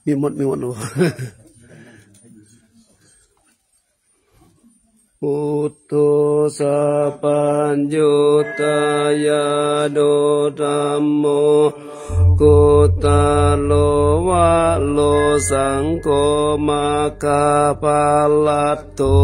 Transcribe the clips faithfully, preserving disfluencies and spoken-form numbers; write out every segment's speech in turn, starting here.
มีหมด มีหมด Buddho sabbaññutañāṇo dhammo lokuttaro varo saṅgho maggaphalaṭṭho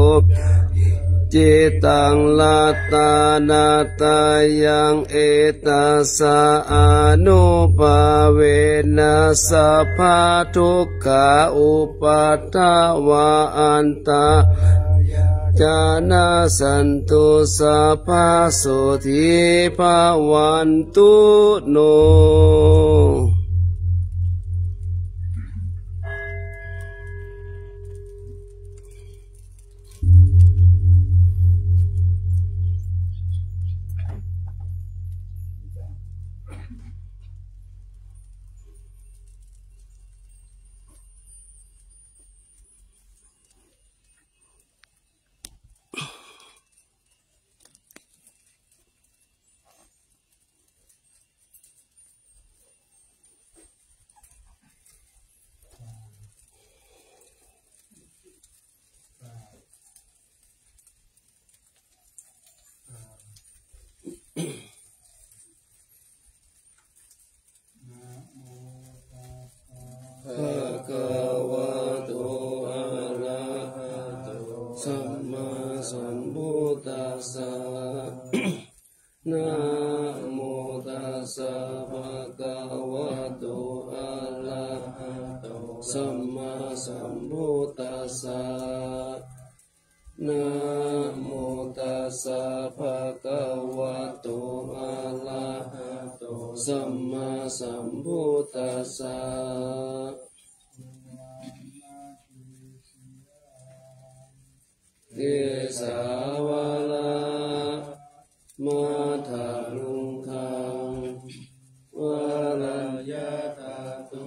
cittaṃ ratanattayaṃ etassa ānubhāvena sabbadukkhā upaddavā antarāyā ca nassantu sabbasotthī bhavantu no. Bhagavato arahato sammāsambuddhassa. Namo tassa bhagavato arahato sammāsambuddhassa. Namo tassa bhagavato arahato sammāsambuddhassa. Kesā vācābhaddantā sudaṭṭhahatthaṃ, sudaṭṭhahatthaṃ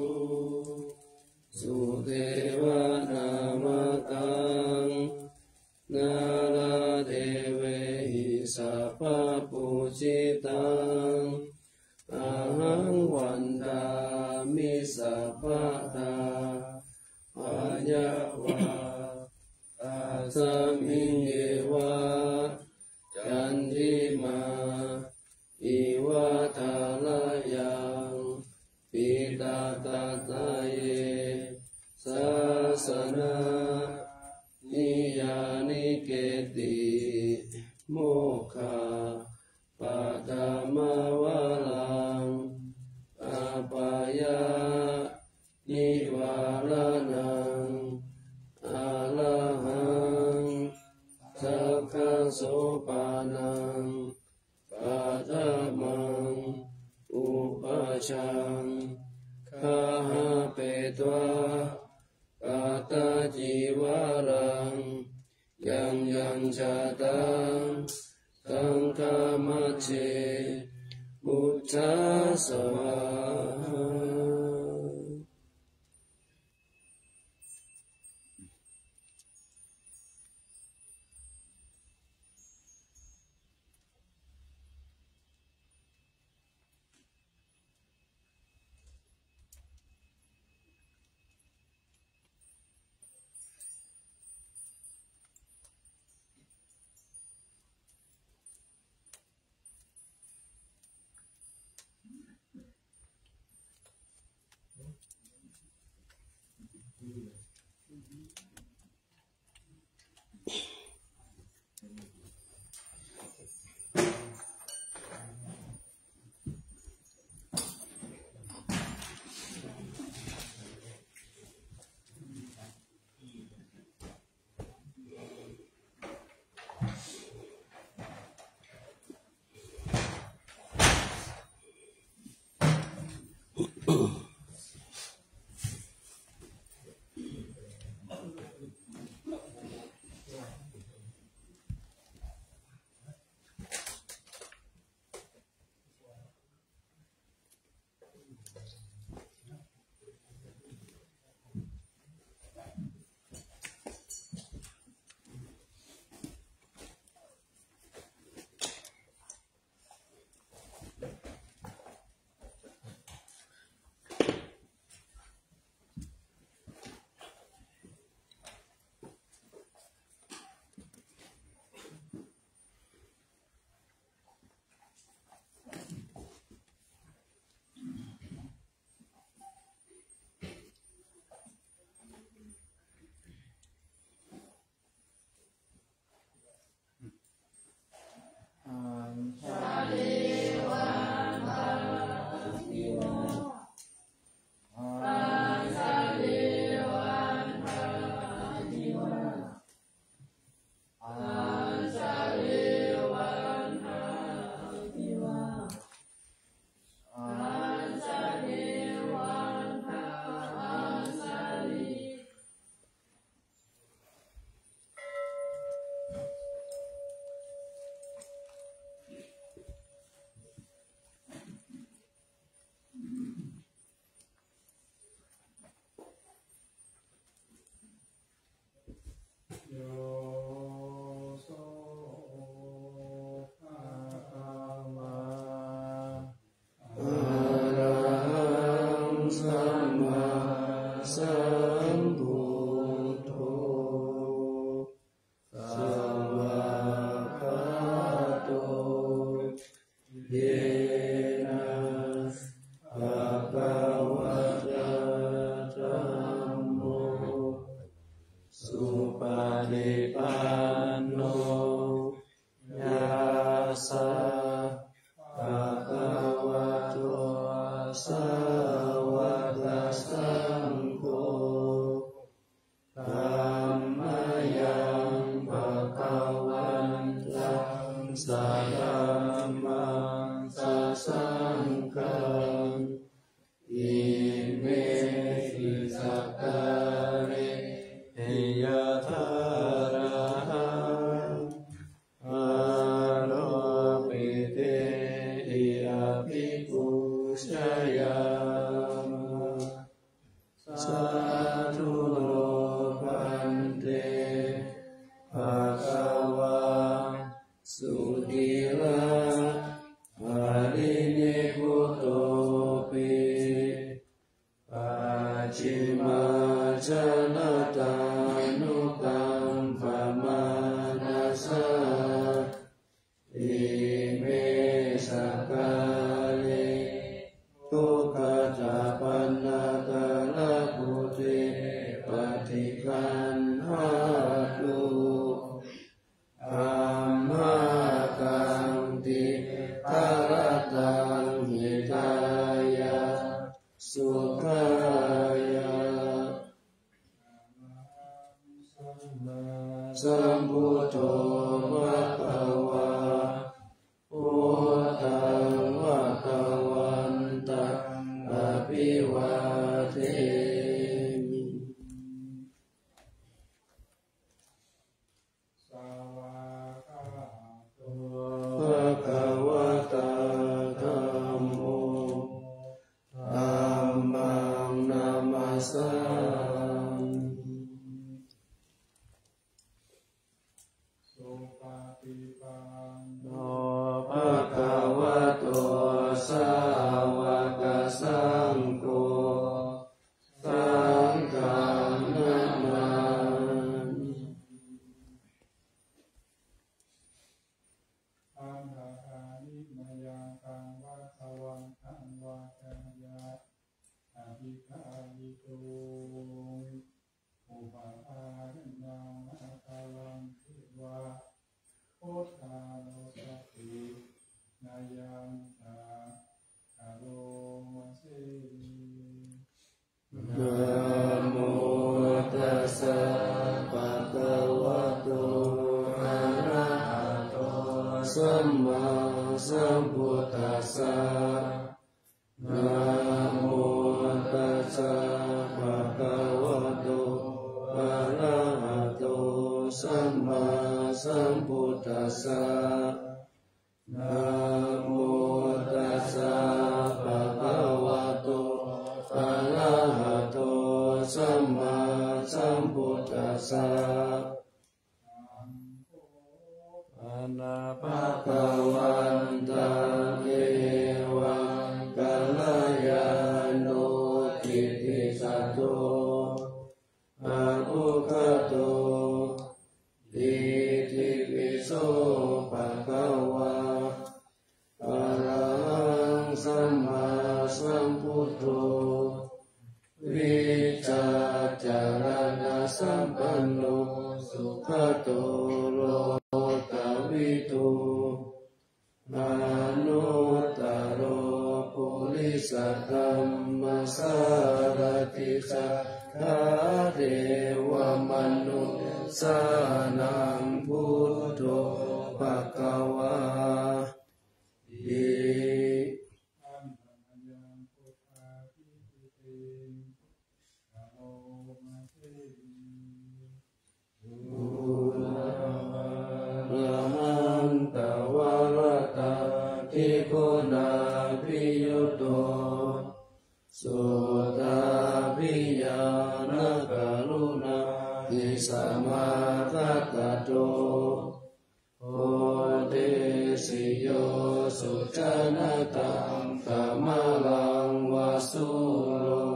sudevanāmakam nāḷādevehi sabbapūjitaṃ, ahaṃ vandāmi sabbadā. Bhayavā tasmiṃ yeva candimā iva thārayaṃ, pītakattaye sāsanā, niyyāniketti mokkhapatham apāyā nivāraṇaṃ, arahaṃ sakkasopanaṃ paṭhamaṃ upajjhaṃ gahapetvā kaṭṭhacīvaraṃ, yaṃ yaṃ jātaṃ saṅghamajjhe pūjā svāhā. sambuddho, svākkhāto yena bhagavatā dhammo, supaṭipanno yassa bhagavato sāvakasaṅgho, tammayaṃ bhagavantaṃ sadhammaṃ sasaṅghaṃ, imehi sakkārehi yathārahaṃ āropitehi abhipūjayāma. Sādhu no bhante, bhagavā sudhirā parinibbutopi, pacchimājanatānukampamānasā, ime sakkāre duggatapaṇṇākārabhūte paṭiggaṇhātu amhākaṃ dīgharattaṃ hitāya sukhāya. Sambuddho bhagavā, buddhaṃ bhagavantaṃ abhivādemi. Svākkhāto bhagavatā dhammo, dhammaṃ namassāmi. Supaṭipanno bhagavato sāvakasaṅgho, saṅghaṃ namāmi. Bhaddekaraṃ mayaṃ vajjaggaṇaṃ vācāya abhiṭhāyituṃ, upavhāya nāma balavajjeva, buddhānussatinayañca karoma se. Namo tassa bhagavato arahato sammāsambuddhassa. Namo tassa bhagavato arahato sammāsambuddhassa. Namo tassa bhagavato arahato sammāsambuddhassa. Bhagavantaṃ evaṃ kalyāṇo kittisaddo abbhuggato. Itipi so bhagavā arahaṃ sammāsambuddho vijjācaraṇasampanno sugato lokavidū anuttaro purisadammasārathi satthā devamanussānaṃ buddho bhagavāti. Arahantavalāhikaruṇābhiyutto suddhābhiñāṇakaruṇāhi samāgatatto bodhesi yo sujanataṃ kamalaṃva sūro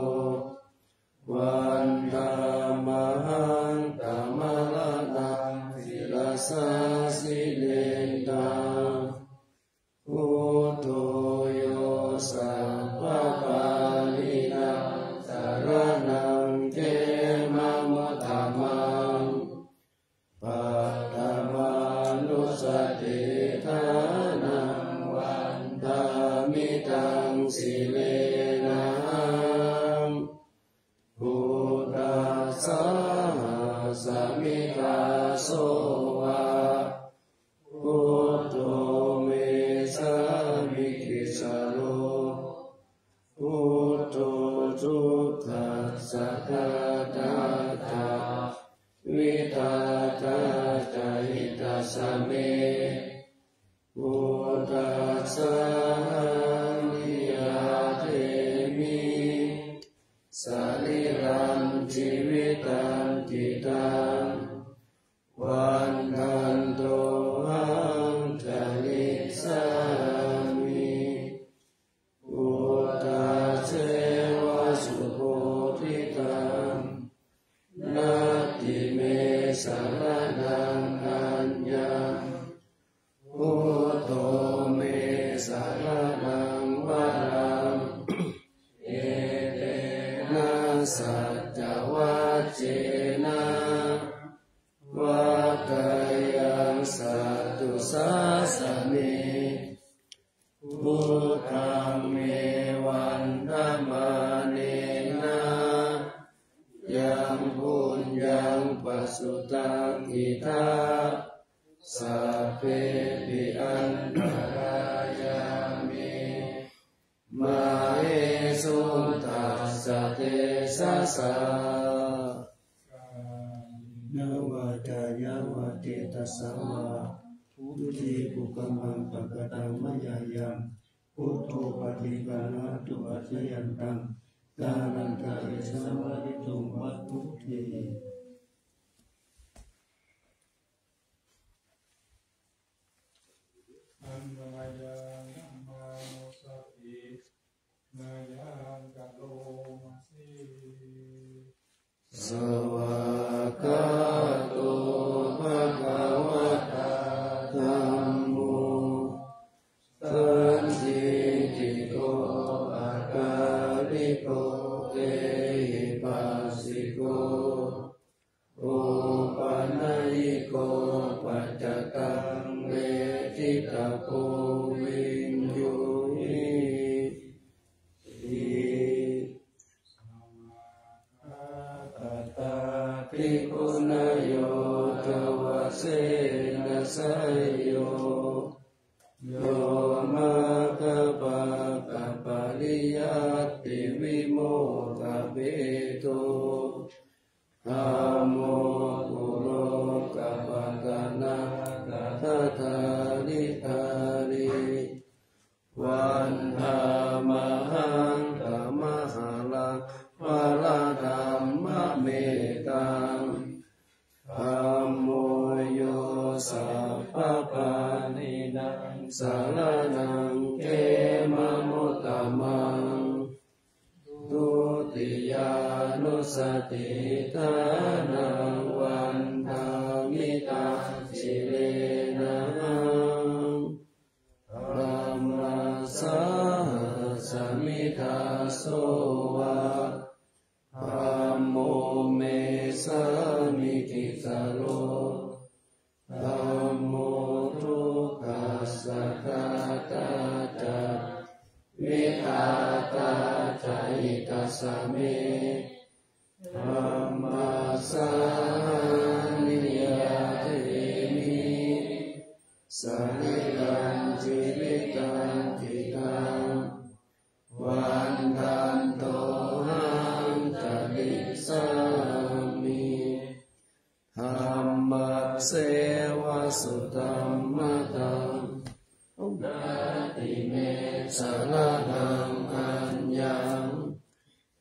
va vandāmahaṃ tamaraṇaṃ sirasā jinendaṃ. Buddho yo sabbapāṇīnaṃ saraṇaṃ khemamuttamaṃ, paṭhamānussatiṭṭhānaṃ vandāmi taṃ sirenahaṃ. Buddhassāhasmi dāso va, buddho me sāmikissaro, buddho dukkhassa ghātā ca vidhātā ca hitassa me. Buddhassāhaṃ niyyādemi sarīrañjīvitañcidaṃ, vandantohaṃ carissāmi buddhasseva subodhitaṃ. Natthi me saraṇaṃ aññaṃ, buddho me saraṇaṃ varaṃ, etena saccavajjena vaḍḍheyyaṃ satthu sāsane. Buddhaṃ me vandamānena yaṃ puññaṃ pasutaṃ idha, sabbepi antarāyā me māhesuṃ tassa tejasā. Kāyena vācāya va cetasā vā, buddhe kukammaṃ pakataṃ mayā yaṃ, buddho paṭiggaṇhatu accayantaṃ, kālantare saṃvarituṃ va buddhe. Handa mayaṃ dhammanussatinayaṃ karoma se. Svākkhāto bhagavatā dhammo, sandiṭṭhiko akāliko ehipassiko, opanayiko paccattaṃ veditabbo viññūhīti. Svākkhātatādiguṇayogavasena seyyo, yo maggapākapariyattivimokkhabhedo, dhammo kulokapatanā tathādhikāri, vandāmahaṃ tamaharaṃ varadhammametaṃ. Dhammo yo sabbapāṇīnaṃ saraṇaṃ khemamuttamaṃ, dutiyānussatiṭṭhānaṃ vandāmi taṃ sirenahaṃ. Dhammassāhasmi dāso va, dhammo me sāmikissaro, dhammo dukkhassa ghātā ca vidhātā ca hitassa me. Dhammassāhaṃ niyyādemi sarīrañjīvitañcidaṃ, vandantohaṃ carissāmi dhammasseva sudhammataṃ. Natthi me saraṇaṃ aññaṃ,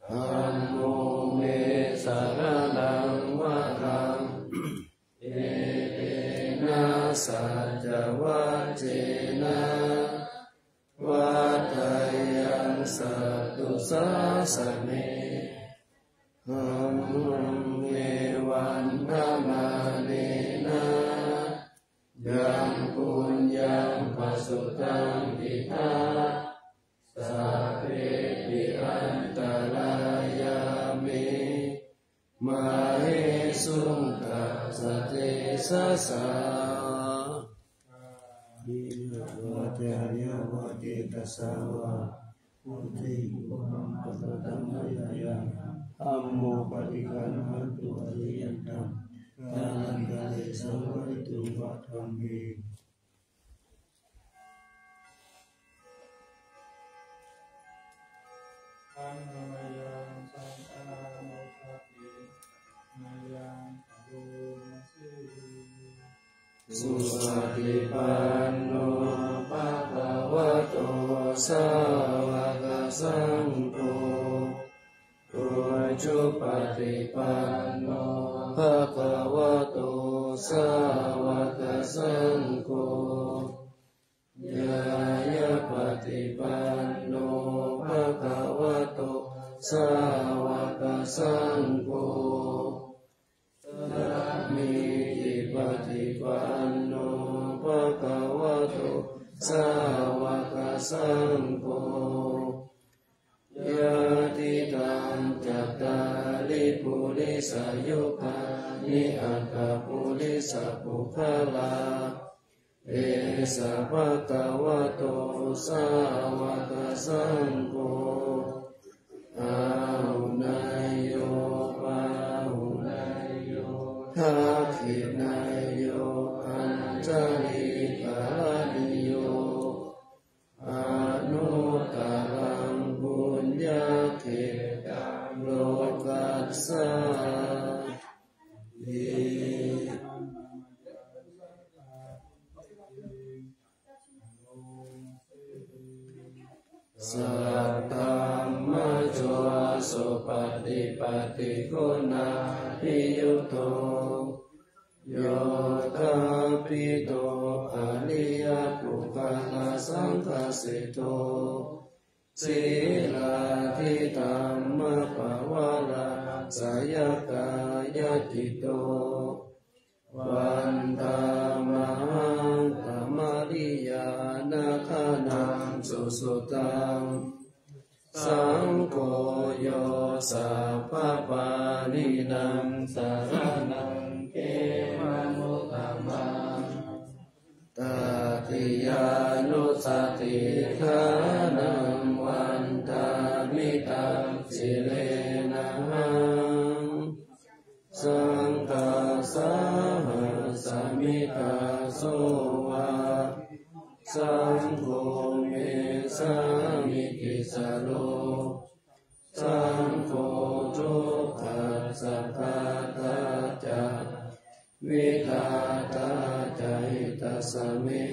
dhammo me saraṇaṃ varaṃ, etena saccavajjena vaḍḍheyyaṃ satthu sāsane. Dhammo me vandamānena yaṃ puññaṃ pasutaṃ idha, sabbepi antarāyā me māhesuṃ tassa tejasā. Kāyena vācāya va cetasā vā, buddhe kukammaṃ pakataṃ mayā yaṃ, dhammo paṭiggaṇhatu accayantaṃ, kālantare saṃvarituṃ va dhamme. Mayaṃ saṅgho mayaṃ supaṭipanno bhagavato sāvakasaṅgho, ujupaṭipanno bhagavato sāvakasaṅgho, ñāyapaṭipanno bhagavato sāvakasaṅgho, sāmīcipaṭipanno bhagavato sāvakasaṅgho, yadidaṃ cattāri purisayugāni aṭṭha purisapuggalā, esa bhagavato sāvakasaṅgho, āhuneyyo pāhuneyyo dakkhiṇeyyo añjalikaraṇīyo, anuttaraṃ puññakkhettaṃ lokassāti. Saddhammajo supaṭipattiguṇābhiyutto, yoṭṭhābbidho ariyapuggalasaṅghaseṭṭho, sīlādidhammapavarāsayakāyacitto, vandāmahaṃ tamariyāna gaṇaṃ susuddhaṃ. Saṅgho yo sabbapāṇīnaṃ saraṇaṃ khemamuttamaṃ, tatiyānussatiṭṭhānaṃ vandāmi taṃ sirenahaṃ. Saṅghassāhasmi dāso va, saṅgho me sāmikissaro, saṅgho dukkhassa ghātā ca vidhātā ca hitassa me.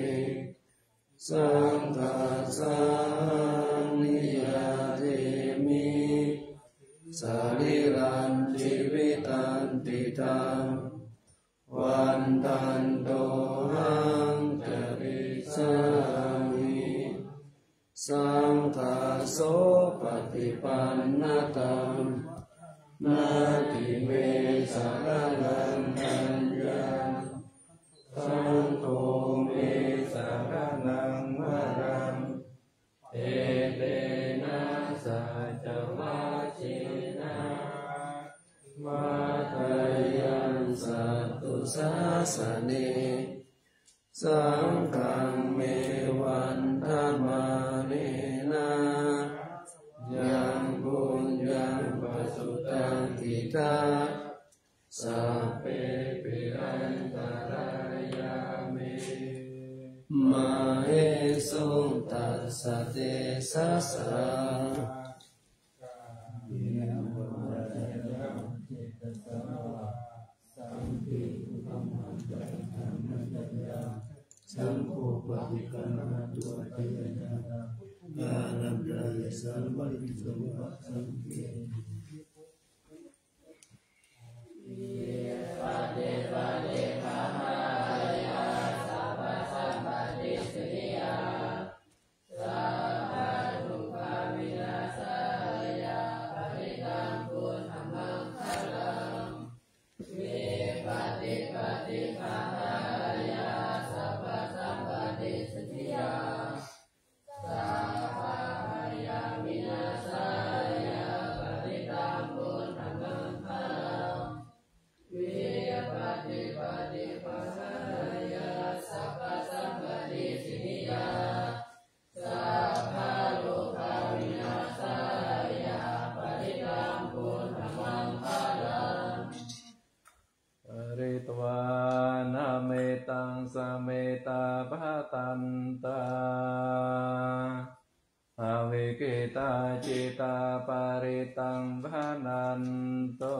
Saṅghassāhaṃ niyyādemi sarīrañjīvitañcidaṃ, vandantohaṃ carissāmi saṅghassopaṭipannataṃ. Natthi me saraṇaṃ aññaṃ, saṅgho me saraṇaṃ varaṃ, etena saccavajjena vaḍḍheyyaṃ satthu sāsane. Saṅghaṃ me vandamānena yaṃ puññaṃ pasutaṃ idha, sabbepi antarāyā me māhesuṃ tassa tejasā. Saṅgho paṭiggaṇhatu accayantaṃ, kālantare saṃvarituṃ va saṅghe. tvāna mettaṃ samettā bhadantā, avikkhittacittā parittaṃ bhaṇantu.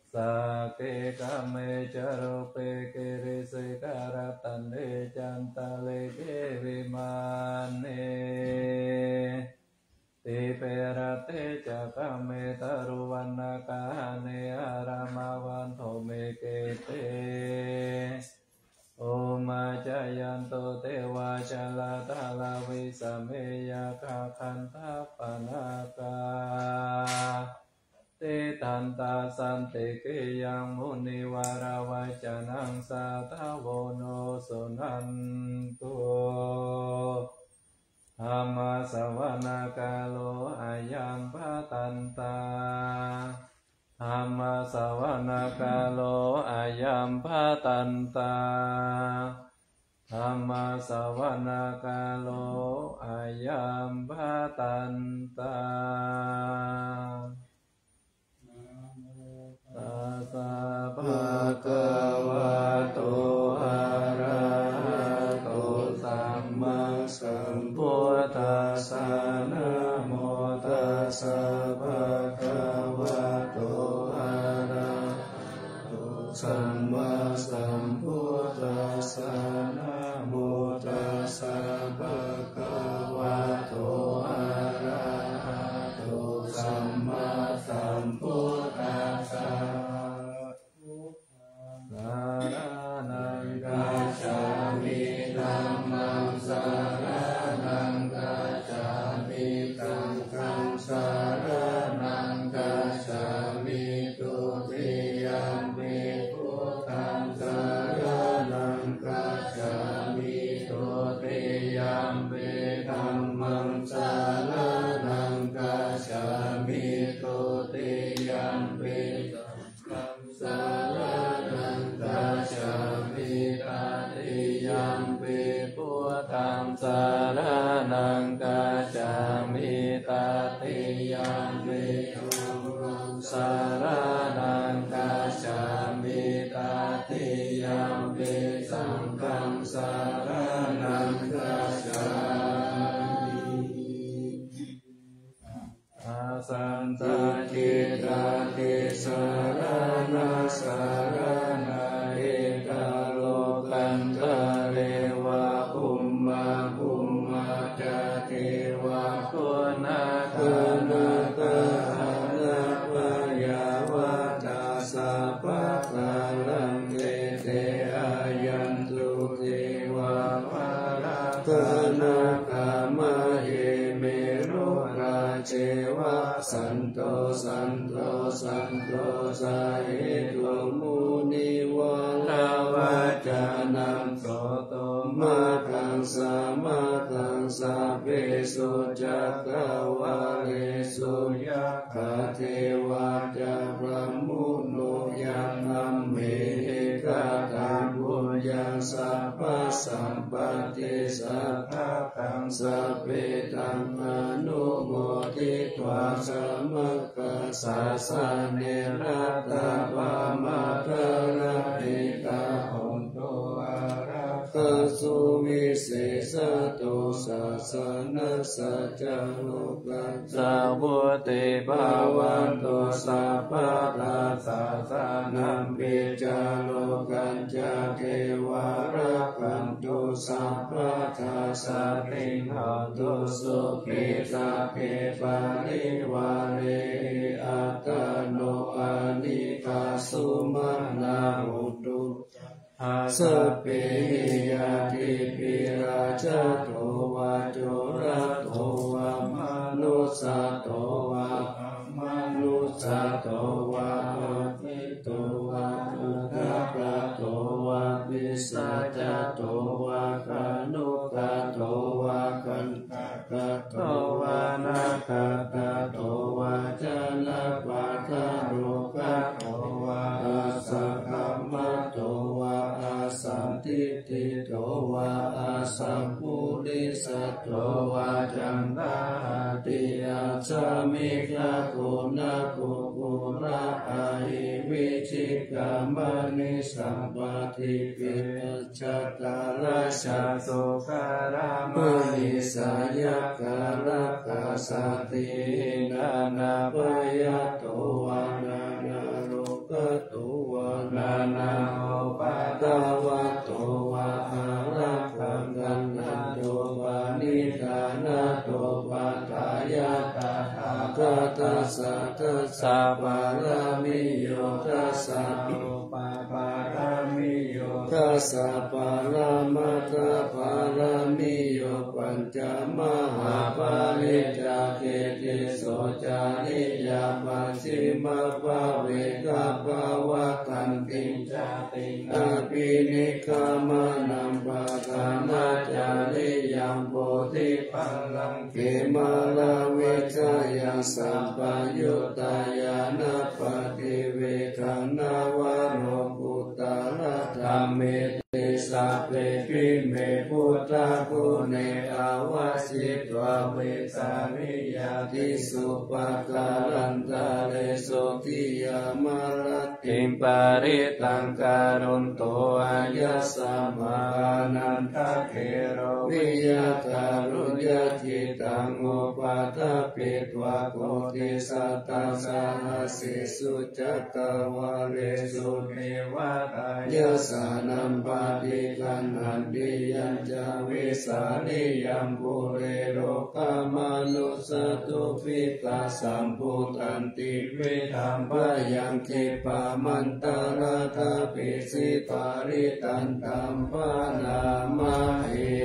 Sagge kāme ca rūpe girisikharataṭe cantalikkhe vimāne, dīpe raṭṭhe ca gāme taruvanagahane arāmavane gehavatthumhi khette, bhummā cāyantu devā jalathalavisame yakkhagandhabbanāgā, tiṭṭhantā santike yaṃ munivaravacanaṃ sādhavo no suṇantu. Dhammassavanakālo ayambhadantā. Dhammassavanakālo ayambhadantā. Dhammassavanakālo ayambhadantā. Tassa bhagavato arahato sammāsambuddhassa. Namo tassa bhagavato arahato sammāsambuddhassa. Namo tassa bhagavato arahato sammāsambuddhassa. Saraṇaṃ gacchāmi. Dhammaṃ saraṇaṃ gacchāmi. Saṅghaṃ saraṇaṃ gacchāmi. Dutiyampi buddhaṃ saraṇaṃ gacchāmi. Dutiyampi dhammaṃ saraṇaṃ gacchāmi. Dutiyampi saṅghaṃ saraṇaṃ gacchāmi. Tatiyampi buddhaṃ saraṇaṃ gacchāmi. Tatiyampi dhammaṃ saraṇaṃ gacchāmi. Tatiyampi saṅghaṃ saraṇaṃ gacchāmi. Ajjhattacittā tisaraṇasaraṇā. Etā lokantare va bhummā bhummā ca devā guṇattanakā anāpayāvatā sabbakāraṃ ete āyantu devā bārāgaṇā gāmāye merurāceva santo santo santosahetuṃ munivaravacanaṃ suṇātha maggaṃ sāmaggāṃ sabbesu cakkavāḷesu yakkhā devā ca brahmuno yaṃ amhehi kataṃ puññaṃ sabbasampatti sādhakaṃ sabbe taṃ anumoditvā samak sāsane rattabamaṅgalaṃ. Etā hontu ārāk khā suvisesato sāsanassa ca lokassa vuḍḍhī bhavantu sabbadā. Sāsanampi ca lokañca devā rakkhantu sabbadā. Saddhiṃ hontu sukhī sabbe parivārehi attano anīghā sumanā hontu sabbehī ñātibhi. Rājato vā corato vā manussato vā amanussato vā apeso vā udakato vā pisācato vā khāṇukato vā kaṇṭakato vā nakkhattato vā janapadarogato vā asaddhammato vā asandiṭṭhito vā asappurisato vā caṇḍahatthi assamigago nāgo Kukula ahi vicchika maṇi sampaṭipaṭitāya ca duggāhadiṭṭhikā mahiṃsā yakkha rakkhasādīhi nānābhayato vā nānārogato vā nānāupaddavato vā ārakkhaṃ gaṇhantu pariṇāmato. Patthāya tathāgatassa dasapāramiyo dasa pāramiyo dasa paramatthapāramiyo pañca mahāpariccāge tisso cariyā pacchimabhave gabbhāvakkantiṃ jātiṃ abhinikkhamanaṃ brahmacariyaṃ bodhipallaṅke māravijayaṃ sabbaññutañāṇappaṭivedhaṃ nava lokuttaradhammeti sabbepime buddhaguṇe āvajjitvā vesāliyā tīsu pākārantaresu tiyāmarattiṃ parittaṃ karonto āyasmā ānandatthero viya kāruññacittaṃ upaṭṭhapetvā koṭisatasahassesu cakkavāḷesu devatā yassāṇaṃ paṭiggaṇhanti yañca vesāliyaṃ pure rogāmanussadubbhikkhasambhūtantividhaṃ bhayaṃ khippamantaradhāpesi parittaṃ taṃ bhaṇāma he.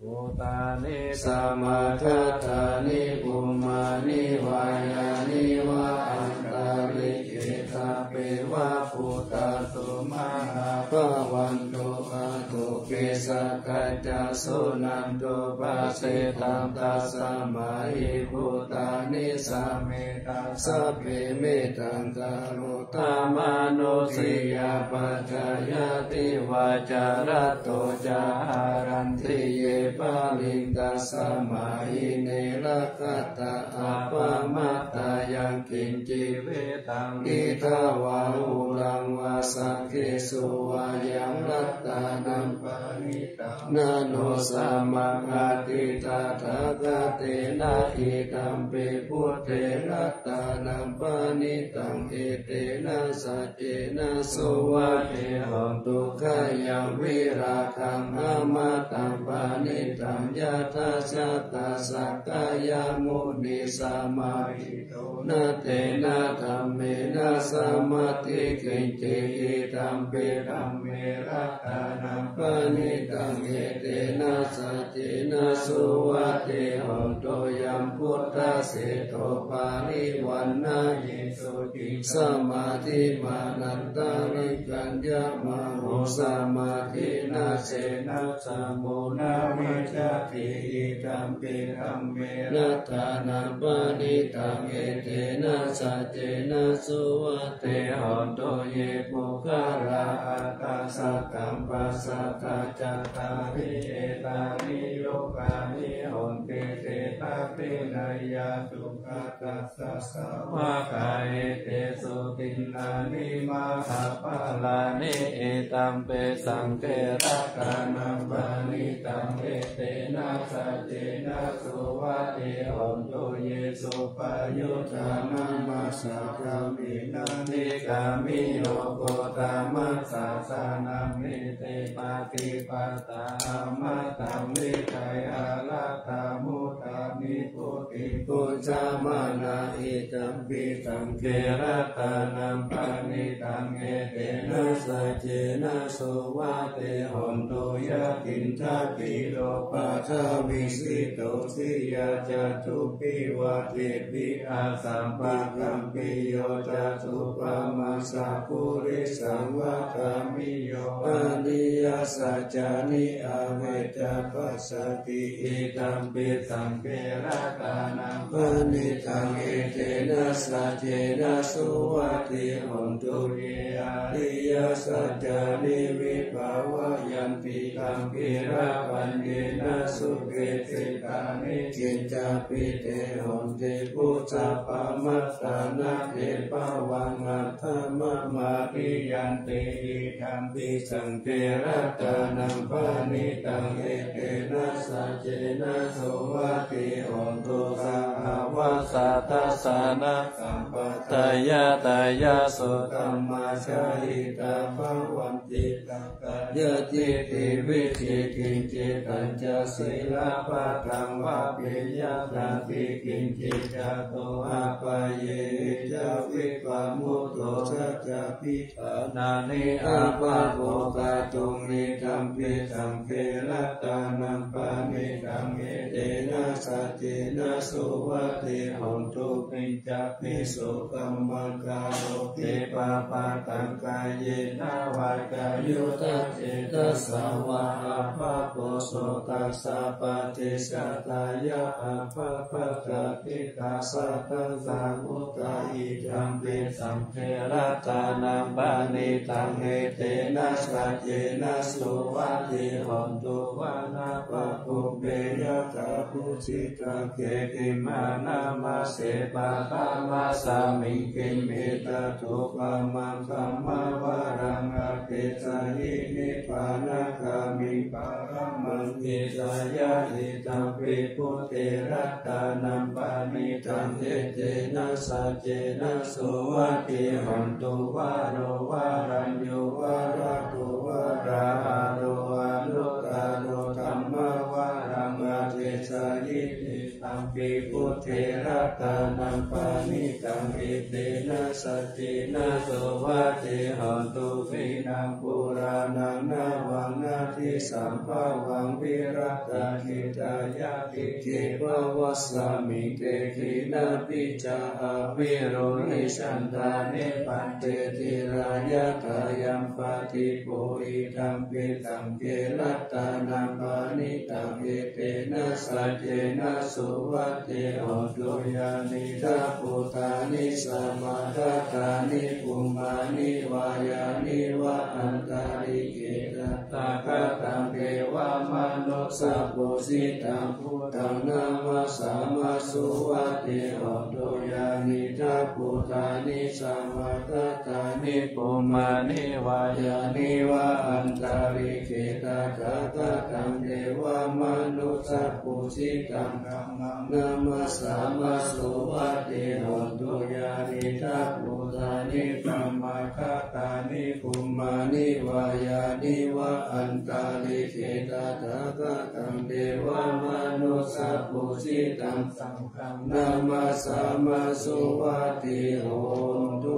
Bhūtāni samāgatāni bhummāni vā yāni va antalikkhe sabbe va bhūtā sumanā bhavantu athopi sakkacca suṇantu bhāsitaṃ. Tasmā hi bhūtā nisāmetha sabbe mettaṃ karotha mānusiyā pajāya divā ca ratto ca haranti ye baliṃ. Tasmā hi ne rakkhatha appamattā yaṃ kiñci vittaṃ idha vā huraṃ vā saggesu vā yaṃ ratanaṃ paṇītaṃ na no samaṃ atthi tathāgatena idampi buddhe ratanaṃ paṇītaṃ etena saccena suvatthi hotu. Khayaṃ virāgaṃ amataṃ paṇītaṃ yadajjhagā sakyamunī samāhito na tena dhammena samatthi kiñci idampi dhamme ratanaṃ paṇītaṃ etena saccena suvatthi hotu. Yambuddhaseṭṭho parivaṇṇayī suciṃ samādhimānantarikaññamāhu samādhinā tenasamo na vijjati idampi dhamme ratanaṃ paṇītaṃ etena saccena suvatthi hotu. Ye puggalā aṭṭha sataṃ pasatthā cattāri etāni yugāni honti te dakkhiṇeyyā sugatassa sāvakā etesu dinnāni mahapphalāni idampi saṅghe ratanaṃ paṇītaṃ etena saccena suvatthi hotu. Ye suppayuttā manasā daḷhena nikkāmiyo gotamasāsanamhi te pattipattā amataṃ vigayha laddhā mudhā nibbutiṃ bhuñjamānā idampi saṅghe ratanaṃ paṇītaṃ etena saccena suvatthi hotu. Yathindakhīlo paṭhaviṃ sito siyā catubbhi vātehi asampakampiyo tathūpamaṃ sappurisaṃ vadāmi yo ariyasaccāna ni avecca passati. Idampi saṅghe ratanaṃ paṇītaṃ, etena saccena suvatthi hotu. Ye ariyasaccāni vibhāvayanti, taṃ gilāpaññena sukecitāni, kiñcāpi te honti phuṭṭhappamattā, na te bhavaṃ aṭṭhamamādiyanti. Idampi saṅghe ratanaṃ paṇītaṃ, etena saccena suvatthi hotu. Sahāvassa dassanasampadaṃ, ñātayā sukamā jahitā bhavanti, sakkāyadiṭṭhi vicikicchitañca, sīlabbataṃ vāpi yadatthi kiñci, catūhapāyehi ca vippamutto, saccābhi dhānāni abhabbo kātuṃ. Idampi saṅghe ratanaṃ paṇītaṃ, etena saccena suvatthi hotu. Kiñcāpi sukamā karotīti pāpakaṃ, kāyena vācāyuda cetasā vā, abhabbo so tassa paṭicchadāya, abhabbatā cittasattā ca muttā. Idampi saṅghe ratanaṃ paṇītaṃ, etena saccena suvatthi hotu. Vanapagumbe yathā phussitagge, gimhānamāse paṭhamasmiṃ, khippetadupamaṃ dhammavaraṃ, adesayi nibbānagāmiṃ paramaṃ nibbānagāmiṃ nibbānagāmiṃ nibbānagāmiṃ. Idampi buddhe ratanaṃ paṇītaṃ, etena saccena suvatthi hotu. Varo varaññū varado varāharo, anuttaro dhammavaraṃ adesayi. Idampi buddhe ratanaṃ paṇītaṃ, etena saccena suvatthi hotu. Khīṇaṃ purāṇaṃ navaṃ natthi sambhavaṃ, virattacittāyatike bhavasmiṃ, te khīṇabījā avirūḷhichandā, nibbanti dhīrā yathāyampadīpo. Idampi saṅghe ratanaṃ paṇītaṃ, etena saccena suvatthi hotu. Yānīdha bhūtāni samāgatāni, bhummāni vā yāni va antalikkhe, tathāgataṃ devamanussapūjitaṃ, buddhaṃ namassāma suvatthi hotu. Yānīdha bhūtāni samāgatāni, bhummāni vā yāni va antalikkhe, tathāgataṃ devamanussapūjitaṃ, dhammaṃ namassāma suvatthi hotu. Yānīdha bhūtāni samāgatāni, bhummāni vā yāni va antalikkhe, tathāgataṃ devamanussapūjitaṃ, saṅghaṃ namassāma suvatthi hotu.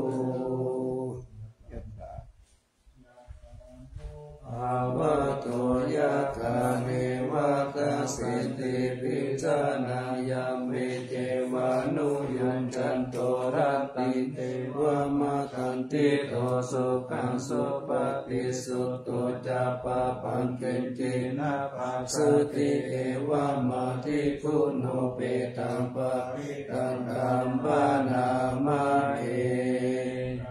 Bhagavato yathā neva dassenti picchanayaṃ, me ceva nuyuñjanto rattidevamatandito, sukhaṃ supati sutto ca pāpaṃ kiñci na passati, evamaṭiguṇopetāṃ parittaṃ kammāma he.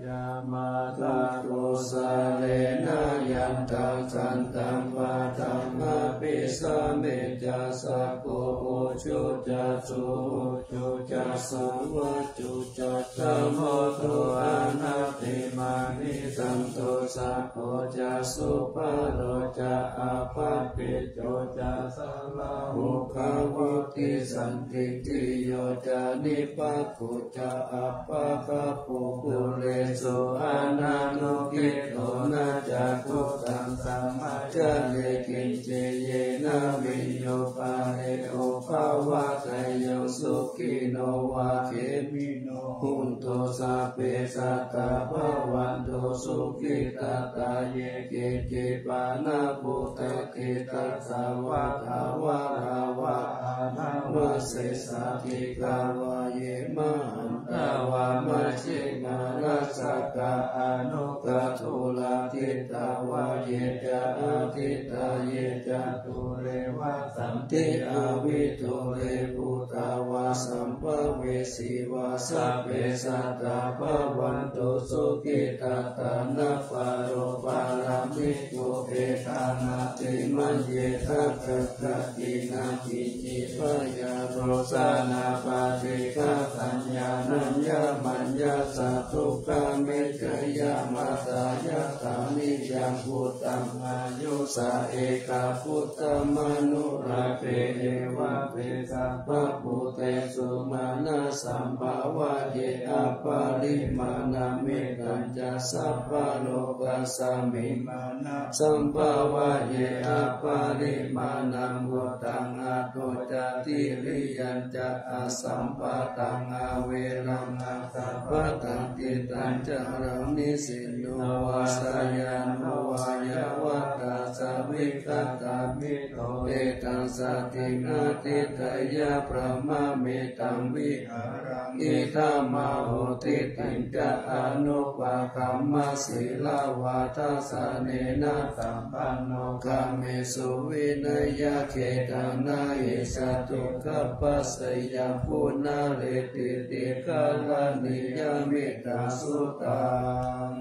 Yamātā kosalena yantaṃ santaṃ padaṃ abhisamecca, sakko ujū ca suhujū ca suvaco cassa mudu anatimānī, santussako ca subharo ca appakicco cassa lahukavutti, santindriyo ca nipako ca appagabbho kulesu ananugiddho. Na ca khuddaṃ samācare kiñci yena viññū pare upavadeyyuṃ. Sukhino vā khemino hontu sabbe sattā bhavantu sukhitattā. Ye keci pāṇabhūtatthi tasā vā thāvarā vā anavasesā, dīghā vā ye mahantā vā majjhimā rassakā aṇukathūlā, Atītā vā ye ca, atītā ye ca, dūre vasanti avidūre, bhūtā vā sambhavesī vā, sabbe sattā bhavantu sukhitattā. Na paro paramiko, etha natthi maññetha, katthaci na kiñci, byārosanā paṭighasaññā, nāññamaññassa dukkhamiccheyya. Mātā yathā niyaṃ puttaṃ, āyusā ekaputtamanurakkhe, evaṃ te sabbabhūtesu, mānasambhāvaye aparimāṇaṃ. Mettañca sabbalokasmiṃ, mānasambhāvaye aparimāṇaṃ, uddhaṃ adho ca tiriyañca, asambādhaṃ averaṃ asapattaṃ. Tiṭṭhañcaraṃ nisinno vā, sayāno vā yāvatassa vigatamiddho, etaṃ satiṃ adhiṭṭheyya, brahmametaṃ vihāraṃ idhamāhu. Diṭṭhiñca anupagamma, sīlavā dassanena sampanno, kāmesu vineyya gedhaṃ, na hi jātu gabbhaseyyaṃ punaretīti, karaṇīyamettasuttaṃ.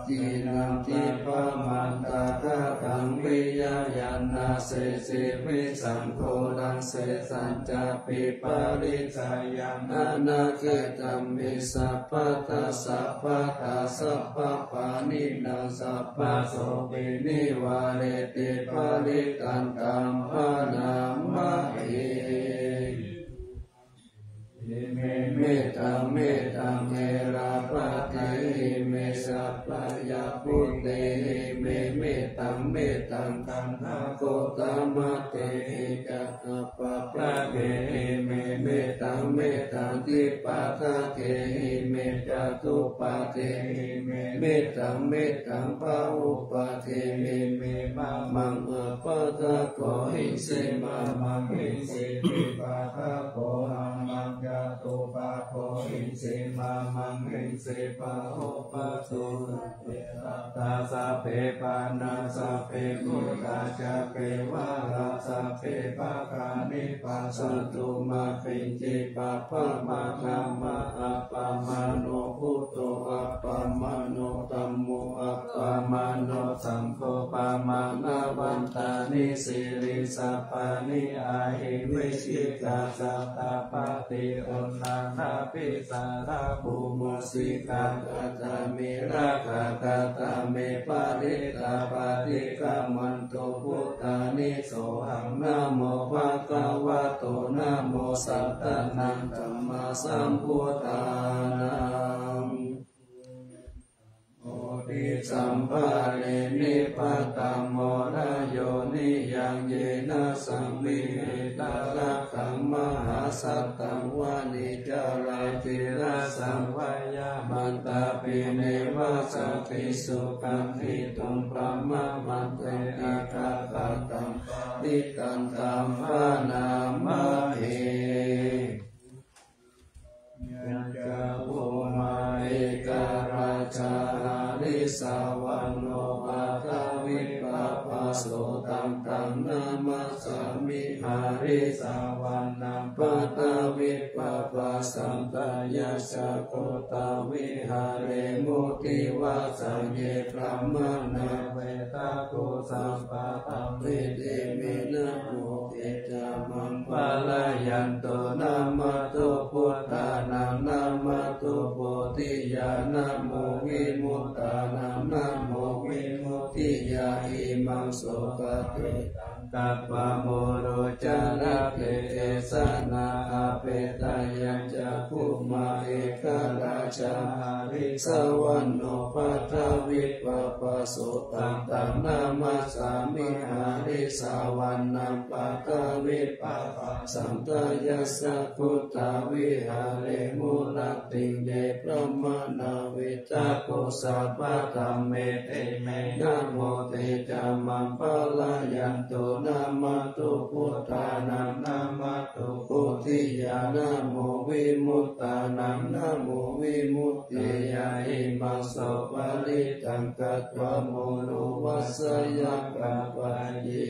Jinaṃ dibbamantakhadaṃ, vīyaññāṇasesi visaṃ ghoraṃ, sesañcāpi paritthayaṃ, anāgatame sabbadā sabbattha sabbapāṇinaṃ, sabbasopi nivāreti, parittaṃ taṃ bhaṇāma he. Ime mettaṃ mettaṃ erāpathehi, me sabbaya bhūtehi, ime mettaṃ mettaṃ kaṇhāgotamatehi ca, appabhave ime mettaṃ mettaṃ, dvipadakehi ime catuppadehi ime mettaṃ mettaṃ, bahuppadehi ime mamaṃ, appadako hingsi mamaṃ hingsi, dvipadako mamaṃ, catuppako hingsi mamaṃ hingsi, bahuppadako hingsi. Sabbe sattā sabbe pāṇā, sabbe bhūtā ca kevalā, sabbe bhagāni passantu, mā kiñci pāpamāgamma. Appamāṇo buddho, appamāṇo dhammo, appamāṇo saṅgho, pamāṇavantāni sirīsapāni, ahi vicchikā satapadī, uṇṇānābhī sarabū mūsikā. Katā me rakkhā, katā me parittā, paṭikkamantu bhūtāni. Sohaṃ namo bhagavato, namo sattannaṃ sammāsambuddhānaṃ. Bodhisambhāre nippatammo rayo, niyaṃ yena saṃvihitvā, rakkhāma satthaṃ vaṇijjalā. Tiḷasaṃ vā yāmatāpi neva sakkhiṃ, sukhaṃ tītuṃ brahmamantā. Ekamantaṃ paṇḍitānaṃ bhaṇāma he. Yañca bhummā ekarājā, harissavaṇṇo paṭhavippabhāso, taṃ taṃ namassāmi harissavaṇṇaṃ paṭhavippabhāsaṃ. Tayajja guttavihāre munīvāsaṃ, ye brāhmaṇā vedagu sabbadhamme, te me namo te ca maṃ pālayantu. Namatthu buddhānaṃ, namatthu bodhiyā, namo vimuttānaṃ, namo vimuttiyā. Imaṃ so paṭi taṃ katvā moro carati esanā. Apetayañca bhummā ekarājā, harissavaṇṇo paṭhavippabhāso, taṃ taṃ namassāmi harissavaṇṇaṃ paṭhavippabhāsaṃ. Tayajja guttavihāre mūlattiṃ, ye brāhmaṇā vedagu sabbadhamme, te me namo te ca maṃ pālayantu. Namatthu buddhānaṃ, namatthu bodhiyā, namo vimuttānaṃ, namo vimuttiyā. imaṃ so parittaṃ katvā moro vāsayakappayi.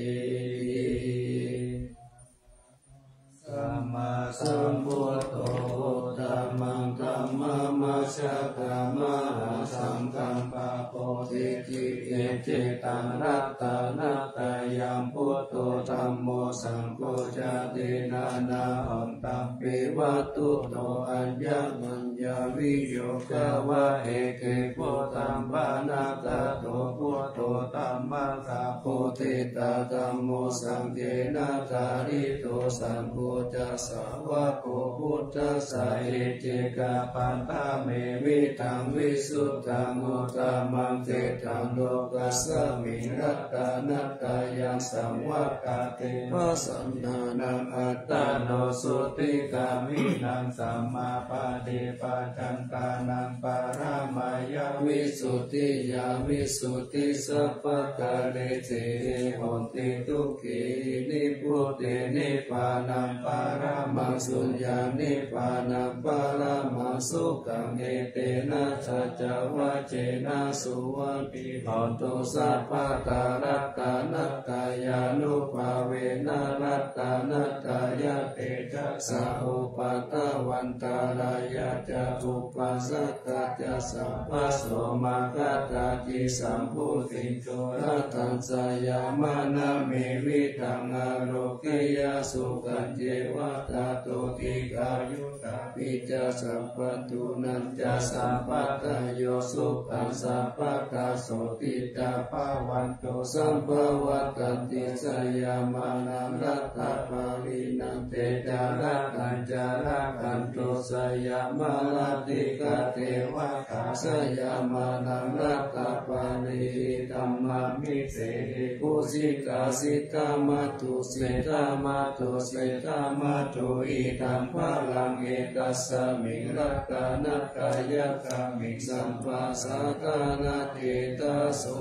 Sammāsambuddho uttamaṃ dhammamajjhakamā aṭṭhaṅgikā pāṇi. Icchitaṃ ratanattayaṃ buddho dhammo saṅgho ca tena na hontampi vatthuto aññamaññā viyogā va eke buddhaṃ panāgato buddho dhammaṃ saṅgho diṭṭhaṃ dhammo saṅghena dārito saṅgho ca sāvako buddhassa icchikapaṭṭhāne vidaṃ visuddhaṃ uttamaṃ diṭṭhaṃ lokasmiṃ ratanattayaṃ saṃvattati pasannānaṃ attano sutikāmīnaṃ sammāpaṭipajaṃ paramāya visuddhiyā visuddhisabbakāre sīle honti dukkhī nibbute nibbānaṃ paramaṃ suññaṃ nibbānaṃ paramaṃ sukhaṃ. Etena saccavajjena suvatthi hontu sabbadā. Ratanattayānubhāvena ratanattayatejasā upaddavaṃ antarāyā ca upaddavā ca sabbaso maṅgarājī sampūjintu ratanattayamānā me vidaṃ ārogyaṃ sukhañca yā tato dīghāyu ca sabbadunnānañca sampadayo sukhaṃ sabbadā sotthī ca bhavantu sabbadā. Ratanattayamānā ratanattaparittaṃ te ca ratanattayagāthā ratanattayasūtrā devagaṇā yamā ratanattayadhammaṃ namassāmi. Bhujitā sītā mātā sītā mātā sītā mātā idaṃ balaṃ etasmiṃ ratanattayagāme sabbasatthānaṃ ṭhitā so.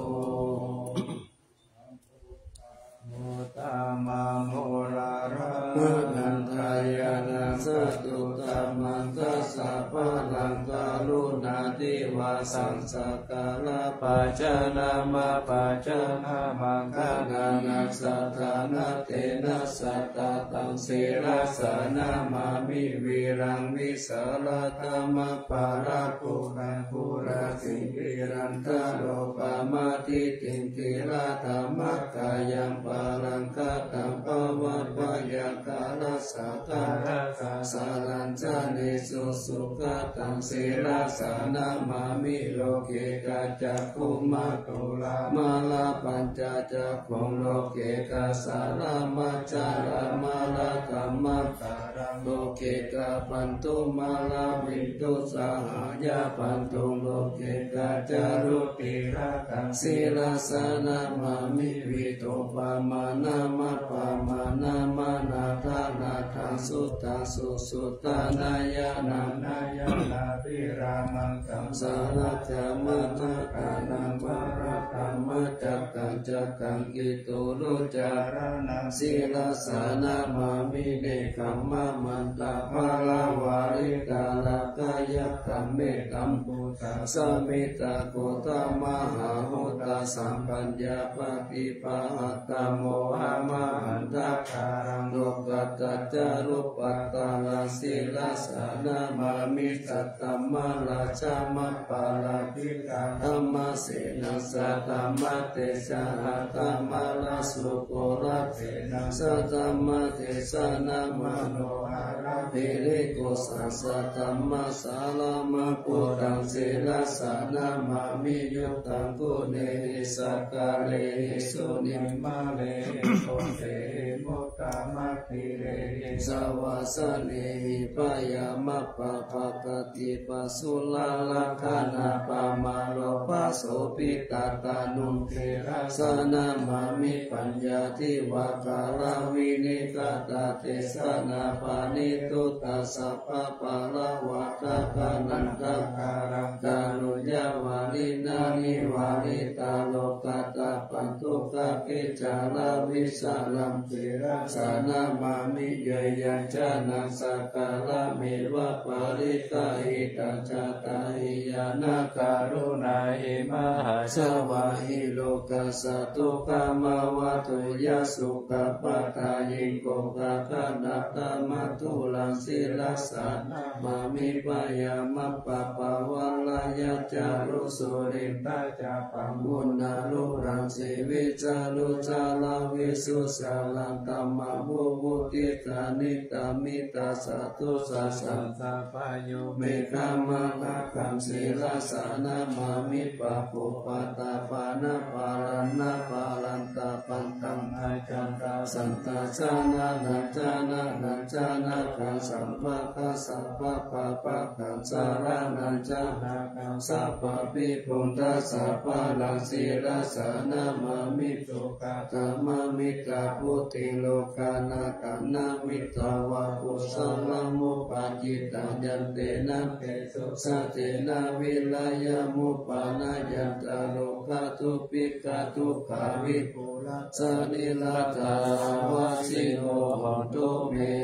Uttamaṃ uḷārā anantañāṇaṃ satuttamaṃ dasabalaṃ karuṇātivasaṃ sakalapajanamapajanamaṅgalānaṃ satthaṃ natthena sattataṃ sirasā namāmi viraṃ vītarāgaṃ apālakuṭañca kusītiṃ piyāduttamatthaṃ itthiṃ dhīradhammaṃ kāyaṃ balaṃ kataṃ bhāvaṃ byākaraṇasaṅkhāraṃ rāgāsarañjanesu sugataṃ sirasā namāmi. Loke kacakkhumā thulā mārā pañca cakkhuṃ loke kassaramārakamakallaṃ loke kāpantu mārā viṭū sahayā pattuṃ loke kaccāruciratā sirasā namāmi. Vītarūpamanāpamānamānādānādhaṃ suddhaṃ susuddhānāyānānāyānā vīramakaṃ sarasamānādānaṃ varakamajjhaṅgaṃ cakkaṃ kittūrucirānaṃ sirasā namāmi. Nekkhammamantaparamāritarakkhāya kāmekambuthasāmikā gotamanā hotasambhūtasaṅghaññā paṭipahātā mohamantakāraṃ lokuttarupaddharā sirasā namāmi. Saddhammaratsamapārājitaṃ dhammasenā saddhammattejena attamanā sūkarasena saddhammattejena manoharaṃ hirikosāraṃ saddhammasāraṃ buddhaṃ sirasā namāmi. Yuddhaṃ guṇehi sakkārehi sunimmānehi bodhehi muttamadhirehi savāsanehi byāmappabhātati pāsūralakkhaṇappaṃ māraṃ pāsubhikkhatānuṃ sirasā namāmi. Paññā divā kalā vineghaṇā desā na paṇītutā sabbapāḷavakkhānaṃ tathāgatānussavāni na nivāritaṃ lokuttapaṇḍukakicchaṃ ravijjānaṃ sīlaṃ sā namāmi. Yāyañca naṃ sakkārameva parittaṃ, hitañca taṃ hiyāna karuṇā hi mahāsavā hi lokassa to kamā va tuyā. Sukhapataṃ hi gokhakanatthamatthulaṃ, sirasā namāmi. Byāmappabhāvaṃ rājā ca ru surindhā ca pāmuṇṇarū raṃsī vīsaruccharaṃ visuddhajālaṃ, dhammaṃ vivuttidāni tamidha sattu sasaṃ. Sabbañño me khamāmahaṃ, sirasā namāmi. Pāpūpaṭṭhapāṇā paraṇṇaparantapaṃ, taṃ ajjhattasaṇṭhānañca nānañca nāgaṃ, sabbattha-sabbapāpaggaṃ saraṇañca nāgaṃ, sabbabhi buddhassa pāṇaṃ, sirasā namāmi. Sukkadhammaṃ middhabuddhiṃ, lokanaṭṭhānaṃ middhāvaṃ, kusalaṃ upajjittaṃ, yantena ketusaccena vīriyamuppanāya, ca rogā dubhikkhā dukkhā vipulā sarīrā, dāvaggiho hontu me.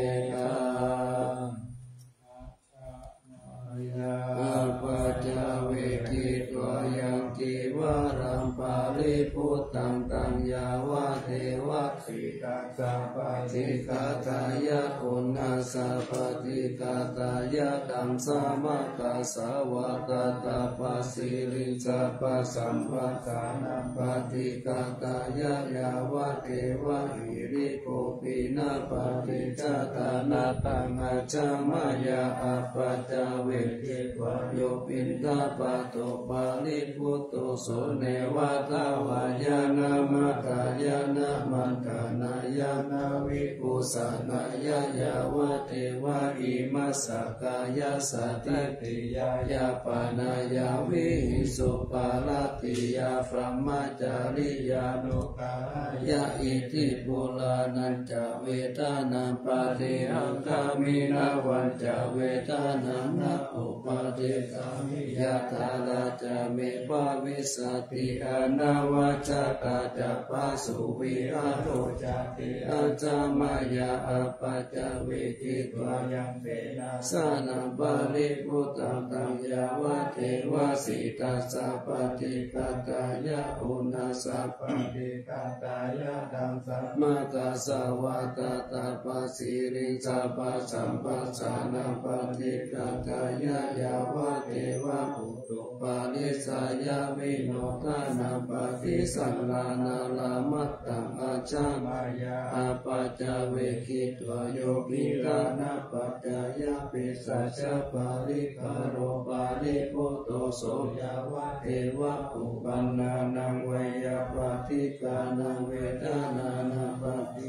Apaccavekkhitvā yaṃ cīvaraṃ paribhuttaṃ, taṃ yāvadeva sītassa paṭighātāya, uṇhassa paṭighātāya, taṃ samaggassa vātattapasiriṃsappaṃ, sampajānaṃ paṭighātāya, yāvadeva hirikopinapaṭicchādanatthaṃ, ajja mayā apaccavekkhitvā, yo piṇḍapāto paribhutto, so neva davāya na madāya na maṇḍanāya na vibhūsanāya, yāvadeva imassa kāyassa ṭhitiyā yāpanāya vihiṃsuparatiyā brahmacariyānuggahāya. Iti purāṇañca vedanaṃ paṭihaṅkhāmi, navañca vedanaṃ na uppādessāmi, yathāladdhaṃ me bhavissati anavajjatā ca phāsuvihāro cāti. Ajja mayā apaccavekkhitvā yaṃ senāsanaṃ paribhuttaṃ, taṃ yāvadeva sītassa paṭighātāya, uṇhassa paṭighātāya, taṃ samaggassa vātattapasiriṃsappaṃ, sampajānaṃ paṭighātāya, yāvadeva puthū parissayavinodanaṃ paṭisallānārāmatthaṃ. Ajja mayā apaccavekkhitvā yo piṇḍanapaccayapesajaparikkhāro paribhutto, so yāvadeva uppannānaṃ veyyābādhikānaṃ vedanānaṃ paṭi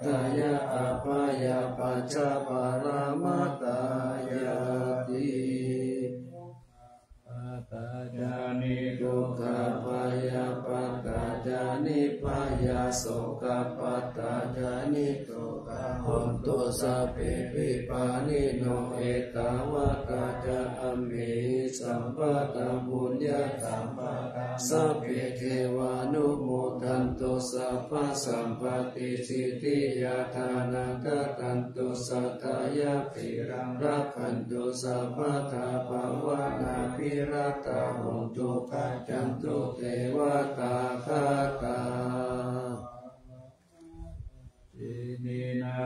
ghātāya abyāpajjhaparamatāyāti. Dukkhappattā ca niddukkhā, bhayappattā ca nibbhayā, sokappattā ca nissokā, hontu sabbepi pāṇino. Ettāvatā ca amhehi sambhataṃ puññasampadaṃ, sabbe devānumodantu sabbasampattisiddhiyā. Dānaṃ dadantu saddhāya, sīlaṃ rakkhantu sabbadā, bhāvanābhiratā hontu, gacchantu devatāgatā. Iminā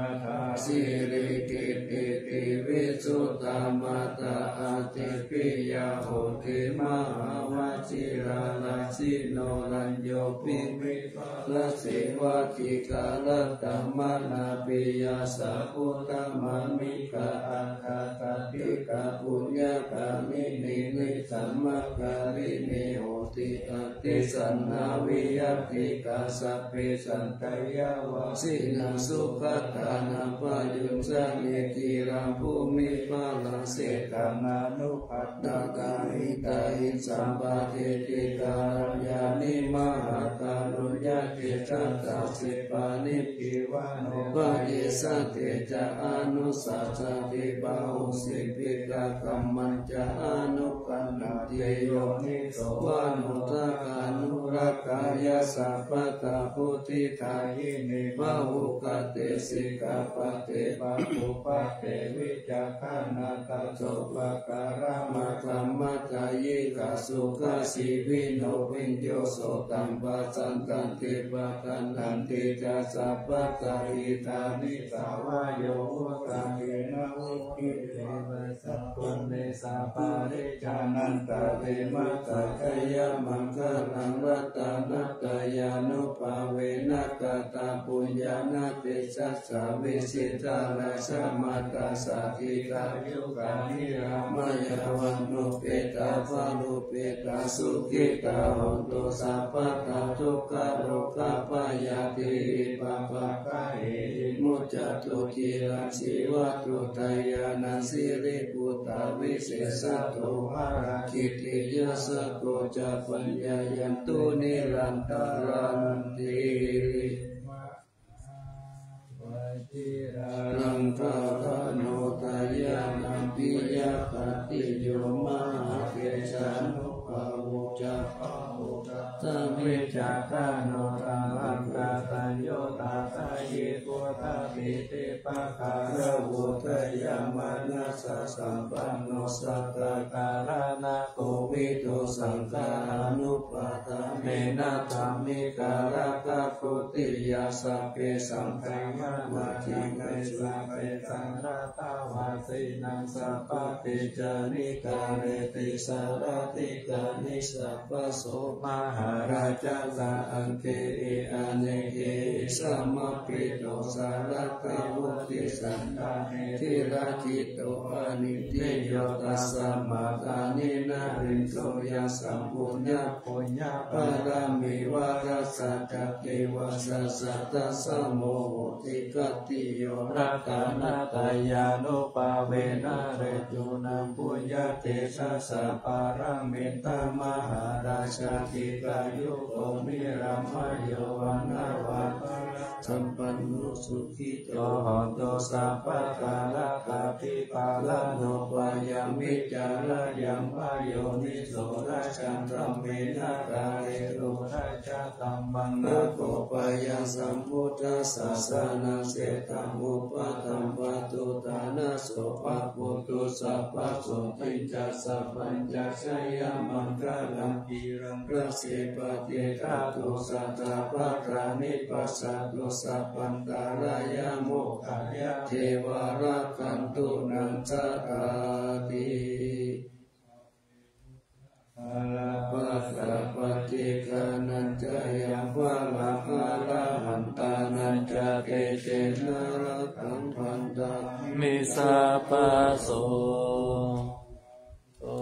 sīrikittiti visuddhā, mātā ātepiya hotu, mahāvajirā rājino, rañño bhūmi parajīva, dīgharattaṃ manāpiyaṃ, sabbuddhāmamikā, aṭṭhakāṭikā puññakāminí, nisammakāriṇī honti, addessanā viyatthiká, sabbe santā yāvajīvaṃ, sugatā nāpayuñjanti. Khīlaṃ bhūmi Pārājikaṃ anupaddakaṃ hitahiṃsaṃ patiṭṭhikaram yāni mahākaruññacittadāsipāni pīvano payisateca anussasati bahū sibbhikakhammañca anukañhanti yoniso manossakanurakkhāya sabbattha buddhidāyini bahūkate sikkhāpade pāpūpade vicakkhaṇatā sopākāramakkhamatā yikā sukhajīvino viññū sotaṃ passantanti paṭiggaṇhanti ca sabbattha idāni sāvayo vuṭṭhāgena vuṭṭhite vesa puṇṇe sapparijanantarime jayamaṅgalaṃ ratanattayānubhāvena kataṃ puññaṃ na tejasā vijitā rājamātā sādhikā yukā nirāmayā vaṇṇupetā varuppetā sukhitā hontu sabbadā dukkhārogabyādhibhayapākahehi muccantu ciraṃ jīvantu dāyādā siriputā visesato varakītiyasaku ca paññāyantu nirantaranti. Vajirahaṇḍa dāyādā piyapātiyo mahātejānubhāvo ca pahudāsavicakkhaṇo dānaṃkataññutā dāyī buddhādhipakkāravo dayāmanassasampanno sattā kālānakovidū saṅghānupādānena dhammikā rakkhā bodhiyā sabbesaṃ dhammānaṃ ācikkhissā tesaṃ ratthavāsīnaṃ sabbadhi jānitā retisārātikāni sabbaso mahārājassa aṅgehi anekehi samāpito sārathā vuṭṭhī santane dhīrajitto anindiyo tasmā dāni narindo yasaṃ puññapuññapāramī varassa cakkhivassa satasamo hoti khattiyo ratanattayānubhāvena rājūnaṃ puññatejasā pāramī mahārājā dīghāyuko nirāmayo vaṇṇavanto sampanno sukhito hotu sabbadā. Rakkhābhipālano pāyāmi cārāyaṃ vāyoniso rājadhammena dhāretu rājadhammaṃ. Nāgo pāya sambuddhassa sānasetaṃ upaṭṭhaṃ pāturahu pāpuṇetu sabbasotthiṃ ca sabbañca jayamaṅgalaṃ. Giriṃ rājapati tato satta vācāni passatu sabbantarāyā mokkhaṃ yāva devā rakkhantu naṃ sādhāti. Passa paṭiggaṇhañca yaṃ balaṃ arahantānañca tejena rakkhaṃ bandhāmi sabbaso.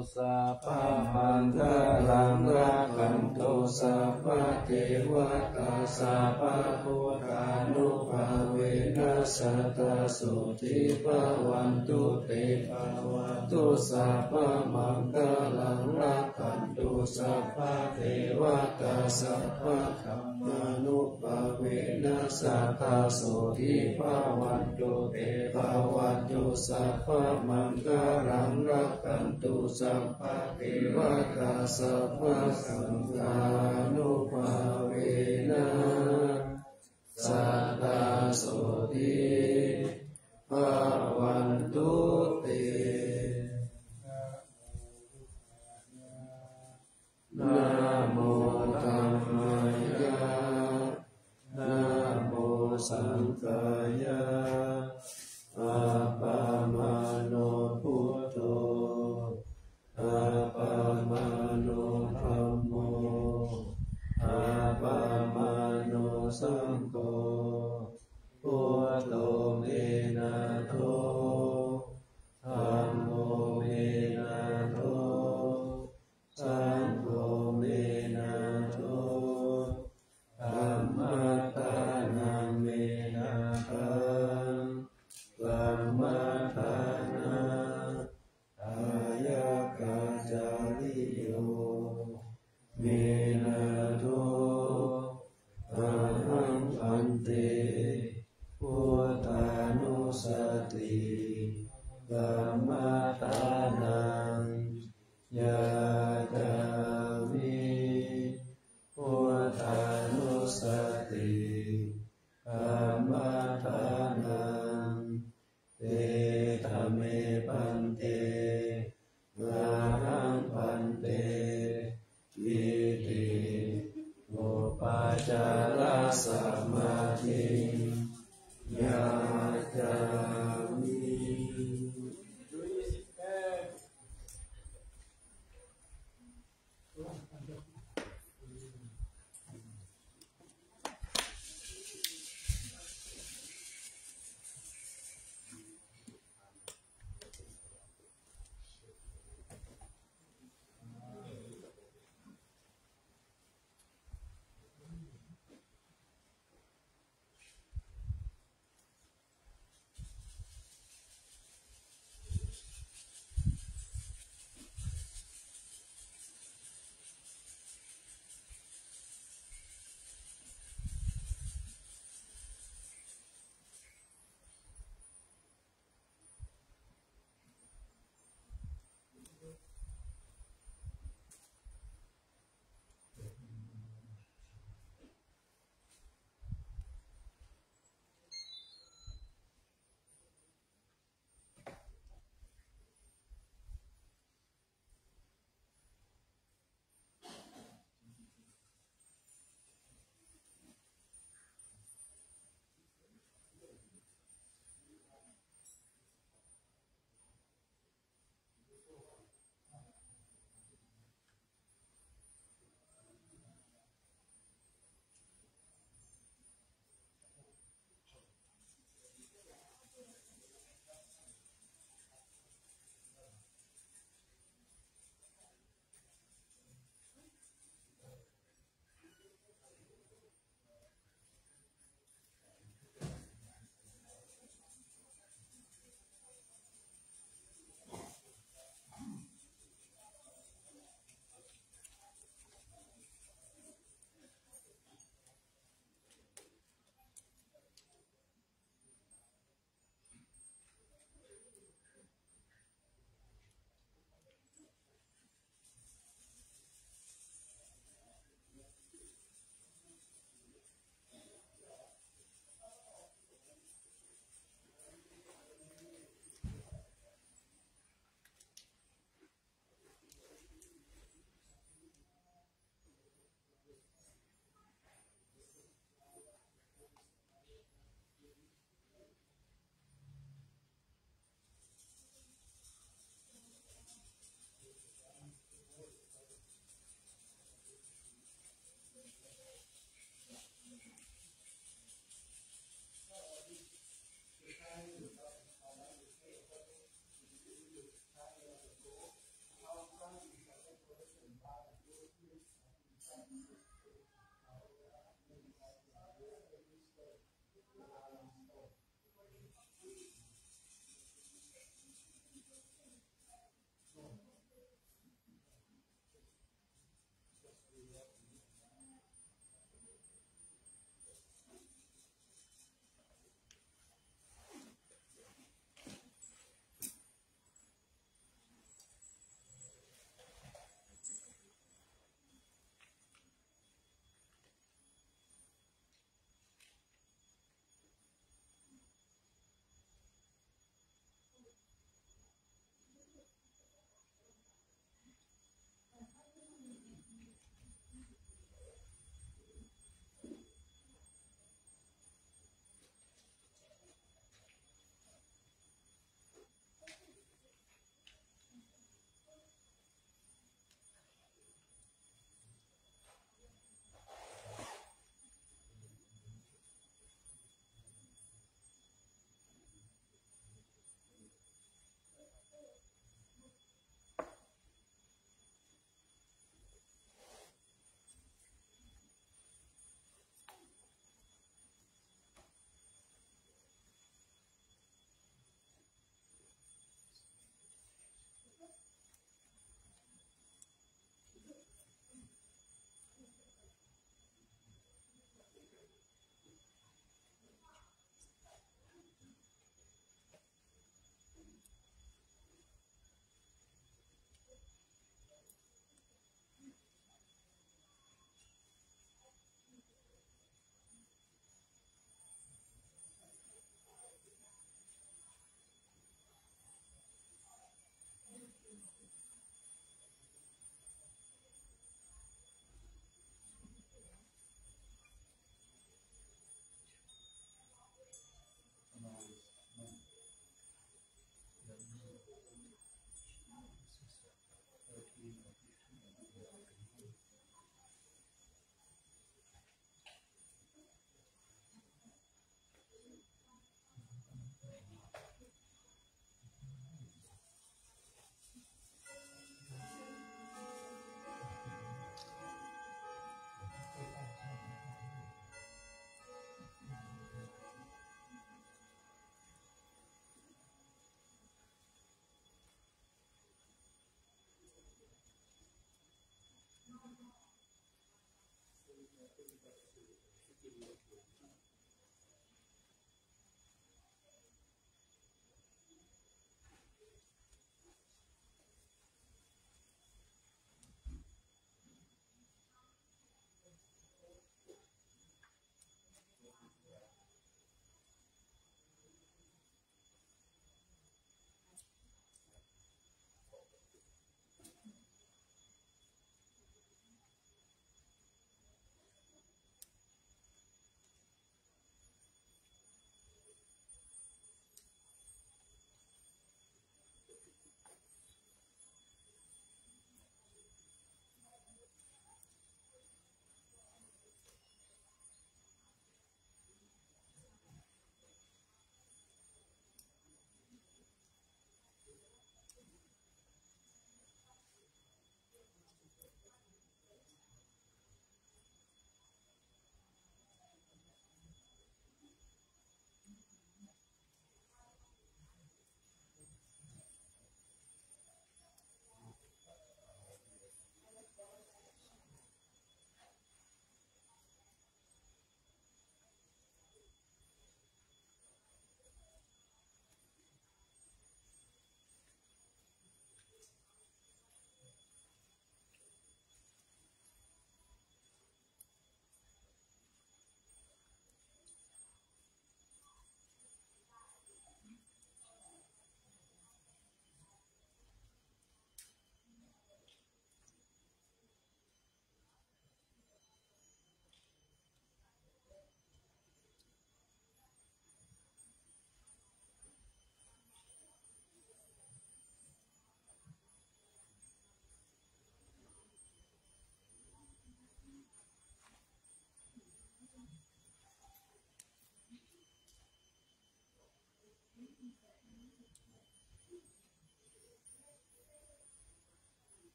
Sabba maṅgalaṃ rakkhantu sabba devatā sabba buddhānubhāvena sadā sotthī bhavantu te. Bhavatu sabba maṅgalaṃ rakkhantu sabba devatā sabba dhammānubhāvena sadā sotthī bhavantu te. Bhavatu sabba maṅgalaṃ rakkhantu sabba devatā sabba saṅghānubhāvena sadā sotthī bhavantu te. Namo dhammāya. Namo saṅghāya. Appamāṇo buddho. Appamāṇo dhammo. Appamāṇo saṅgho. Buddho me nātho. Kammadānaṃ yācāmi, buddhānussati kammadānaṃ. Pedha me bhante, ahaṃ bhante iti upācārasamādhiṃ yācāmi.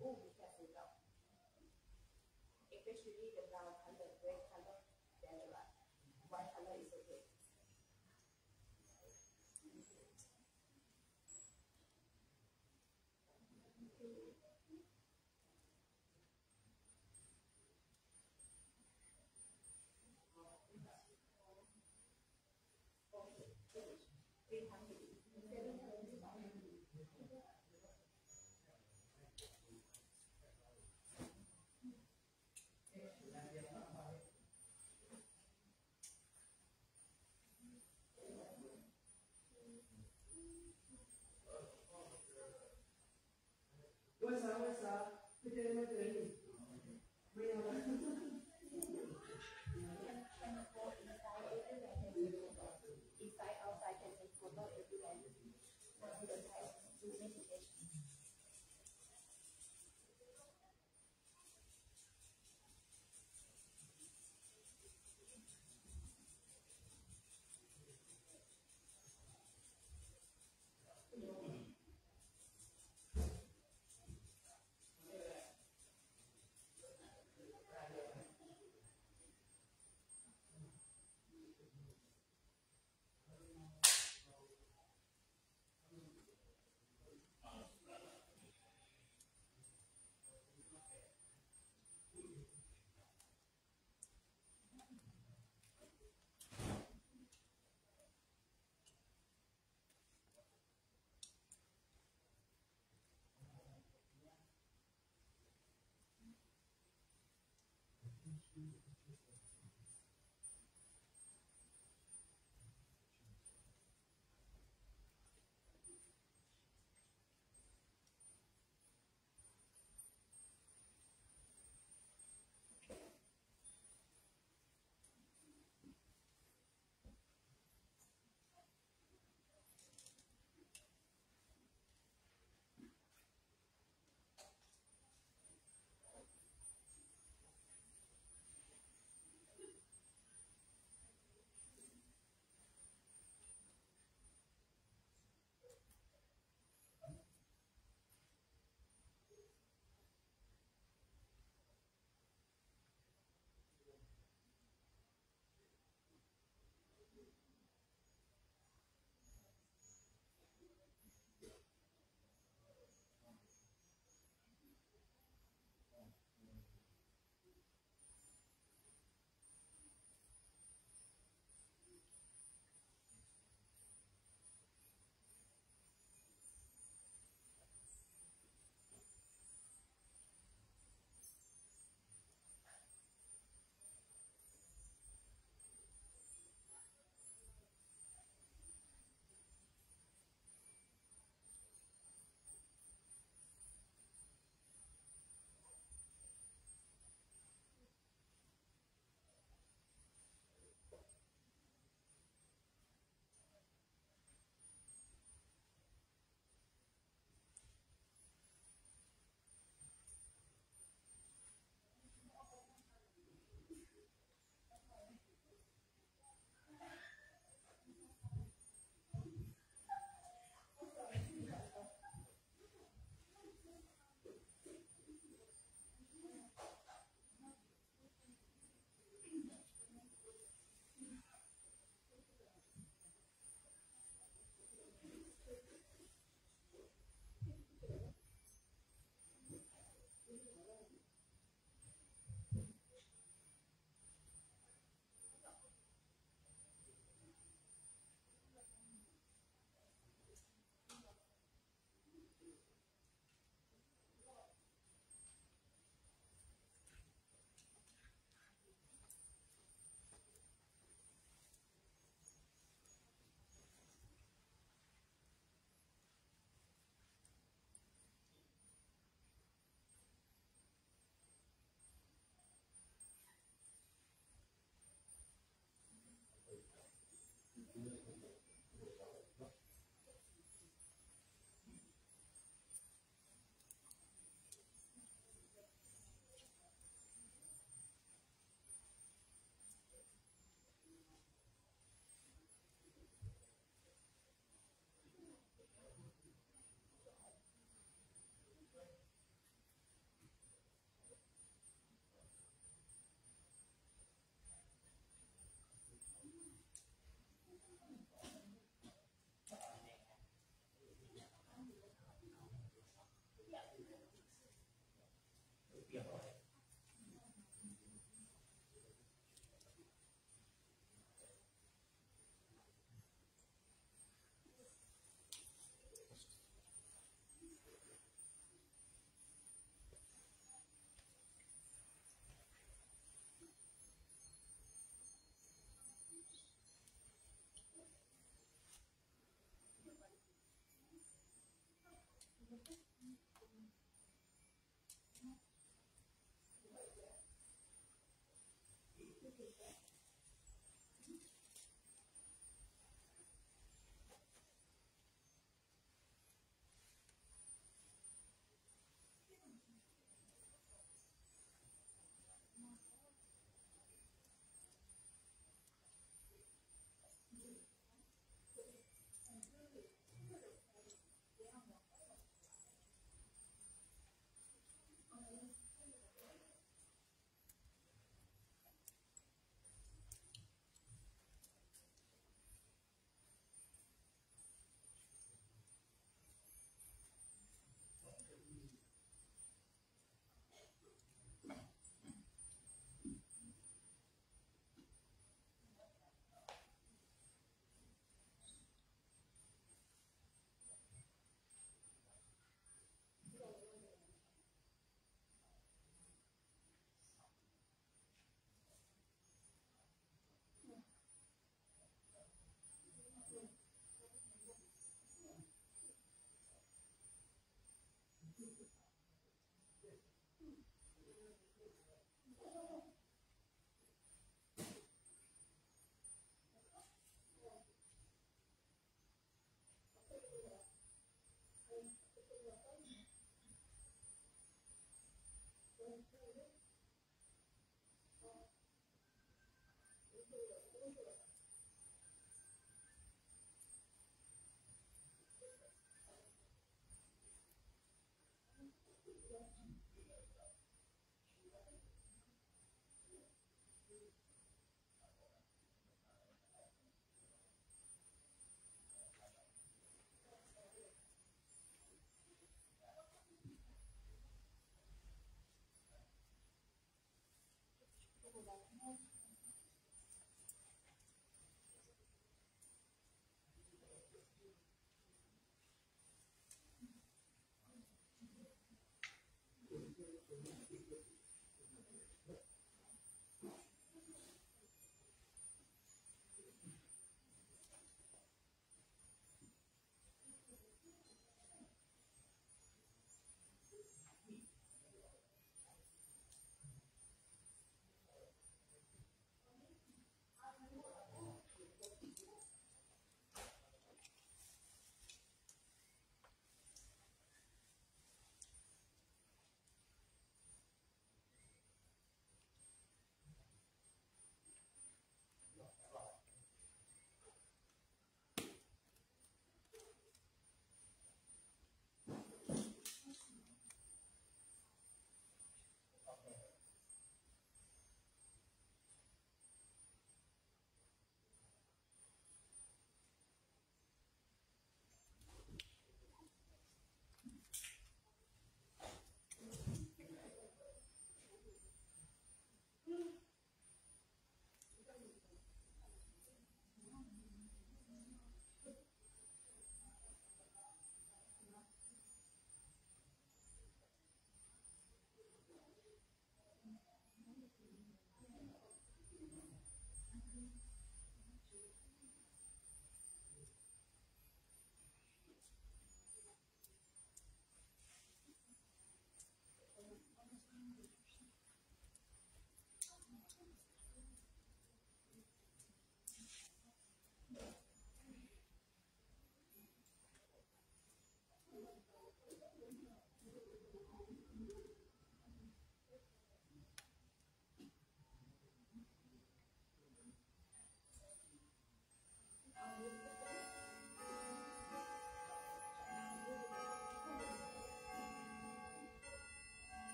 Oh, be careful now. Especially the brown color, red color, dangerous. White color is okay. Inside, outside, can take photo everywhere. Now we will try to do meditation.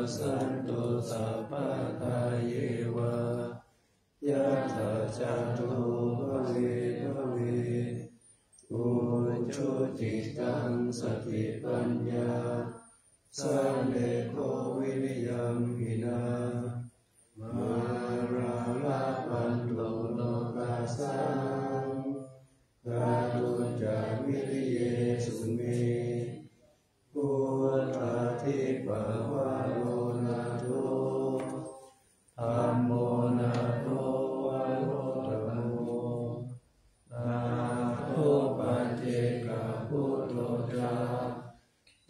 santu sabbadā yeva, yattha jāto bhave bhave, ujucittaṃ satipaññā, sallekho viriyamhinā, mārā labhantu nokāsaṃ, kātuñca viriyesu me. Buddhādhipavaro nātho, dhammo nātho varottamamo, nātho paccekabuddho ca,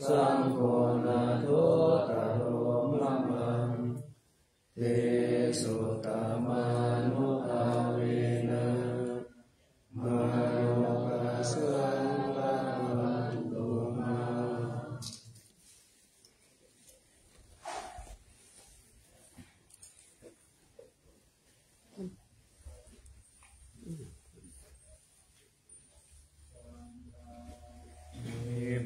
saṅgho nāthottaro mamaṃ. Tesottamānubhāvena, mārokāsaṃ labhantu mā.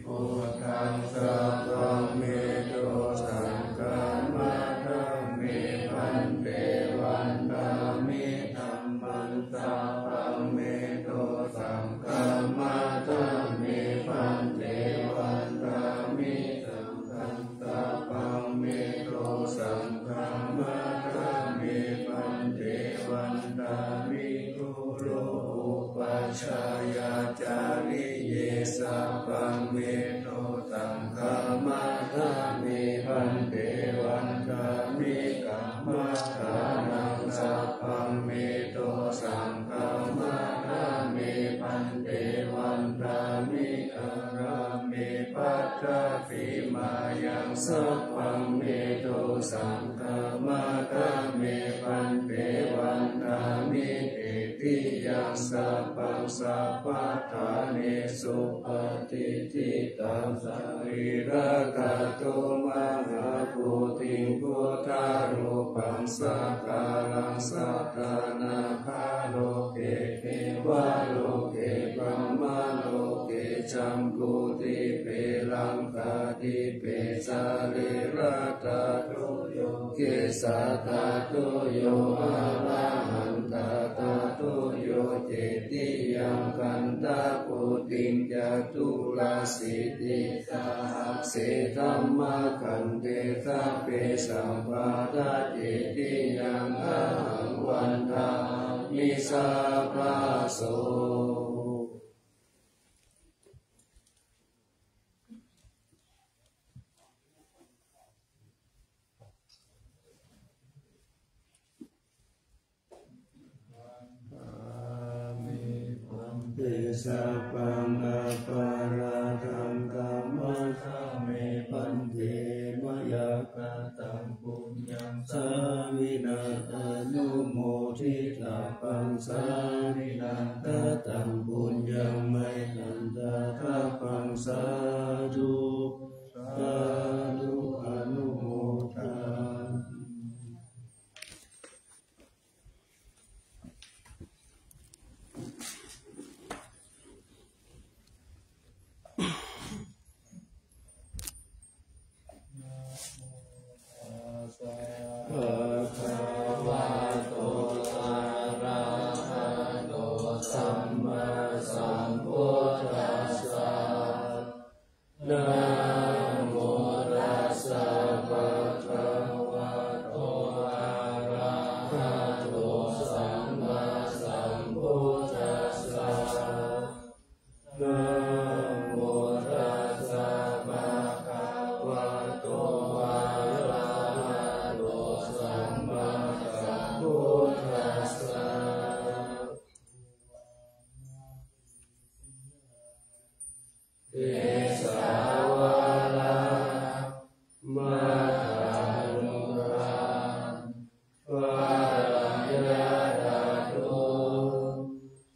Buddhaṃ sabbaṃ me dosaṃ khamatha me bhante, vandāmi dhammaṃ sabbaṃ me dosaṃ khamatha me bhante, vandāmi saṅghaṃ sabbaṃ me dosaṃ khamatha me bhante, vandāmi guru upajjhāyācariye sabbaṃ me dosaṃ khamatha me bhante, vandāmi kammaṭṭhānaṃ sabbaṃ me dosaṃ khamatha me bhante, vandāmi ārāme paṭhaviṃ māyaṃ sabbaṃ me dosaṃ khamatha me bhante, vandāmi titiyaṃ sabbaṃ sabbaṭṭhāne supatiṭṭhitaṃ sārīraṃ dhātuṃ mahābodhiṃ buddharūpaṃ sakalaṃ sadā nāgaloke devaloke brahmaloke jambudīpe laṅkādīpe sārīradhātuyo kesādhātuyo arahantātūyo cetiyaṃ gandhakuṭiṃ caturāsīti sahase dhammakkhandhe sabbe sabbāta cetiyaṃ ahaṃ vandāmi sabbaso. Vandāmi bhante sabbaṃ aparādhaṃ khamatha me bhante, mayā kataṃ puññaṃ sāminā anumoditabbaṃ, sāminā kataṃ puññaṃ mayhaṃ dātabbaṃ, sādhu sādhu anumodāmi. Bhagavato arahato sammāsambuddhassa. Namo tassa bhagavato arahato sammāsambuddhassa. Namo tassa bhagavato arahato sammāsambuddhassa. Kesā vārā makkharuḷhā palayadātu,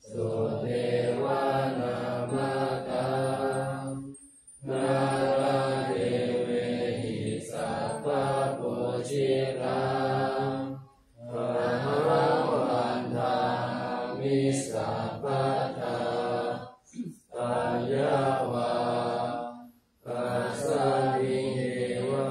so devānaṃ mātā naradevehi sabbapūjitā, taṃ vandāmi sabbadā. Tayāva passaddhiyeva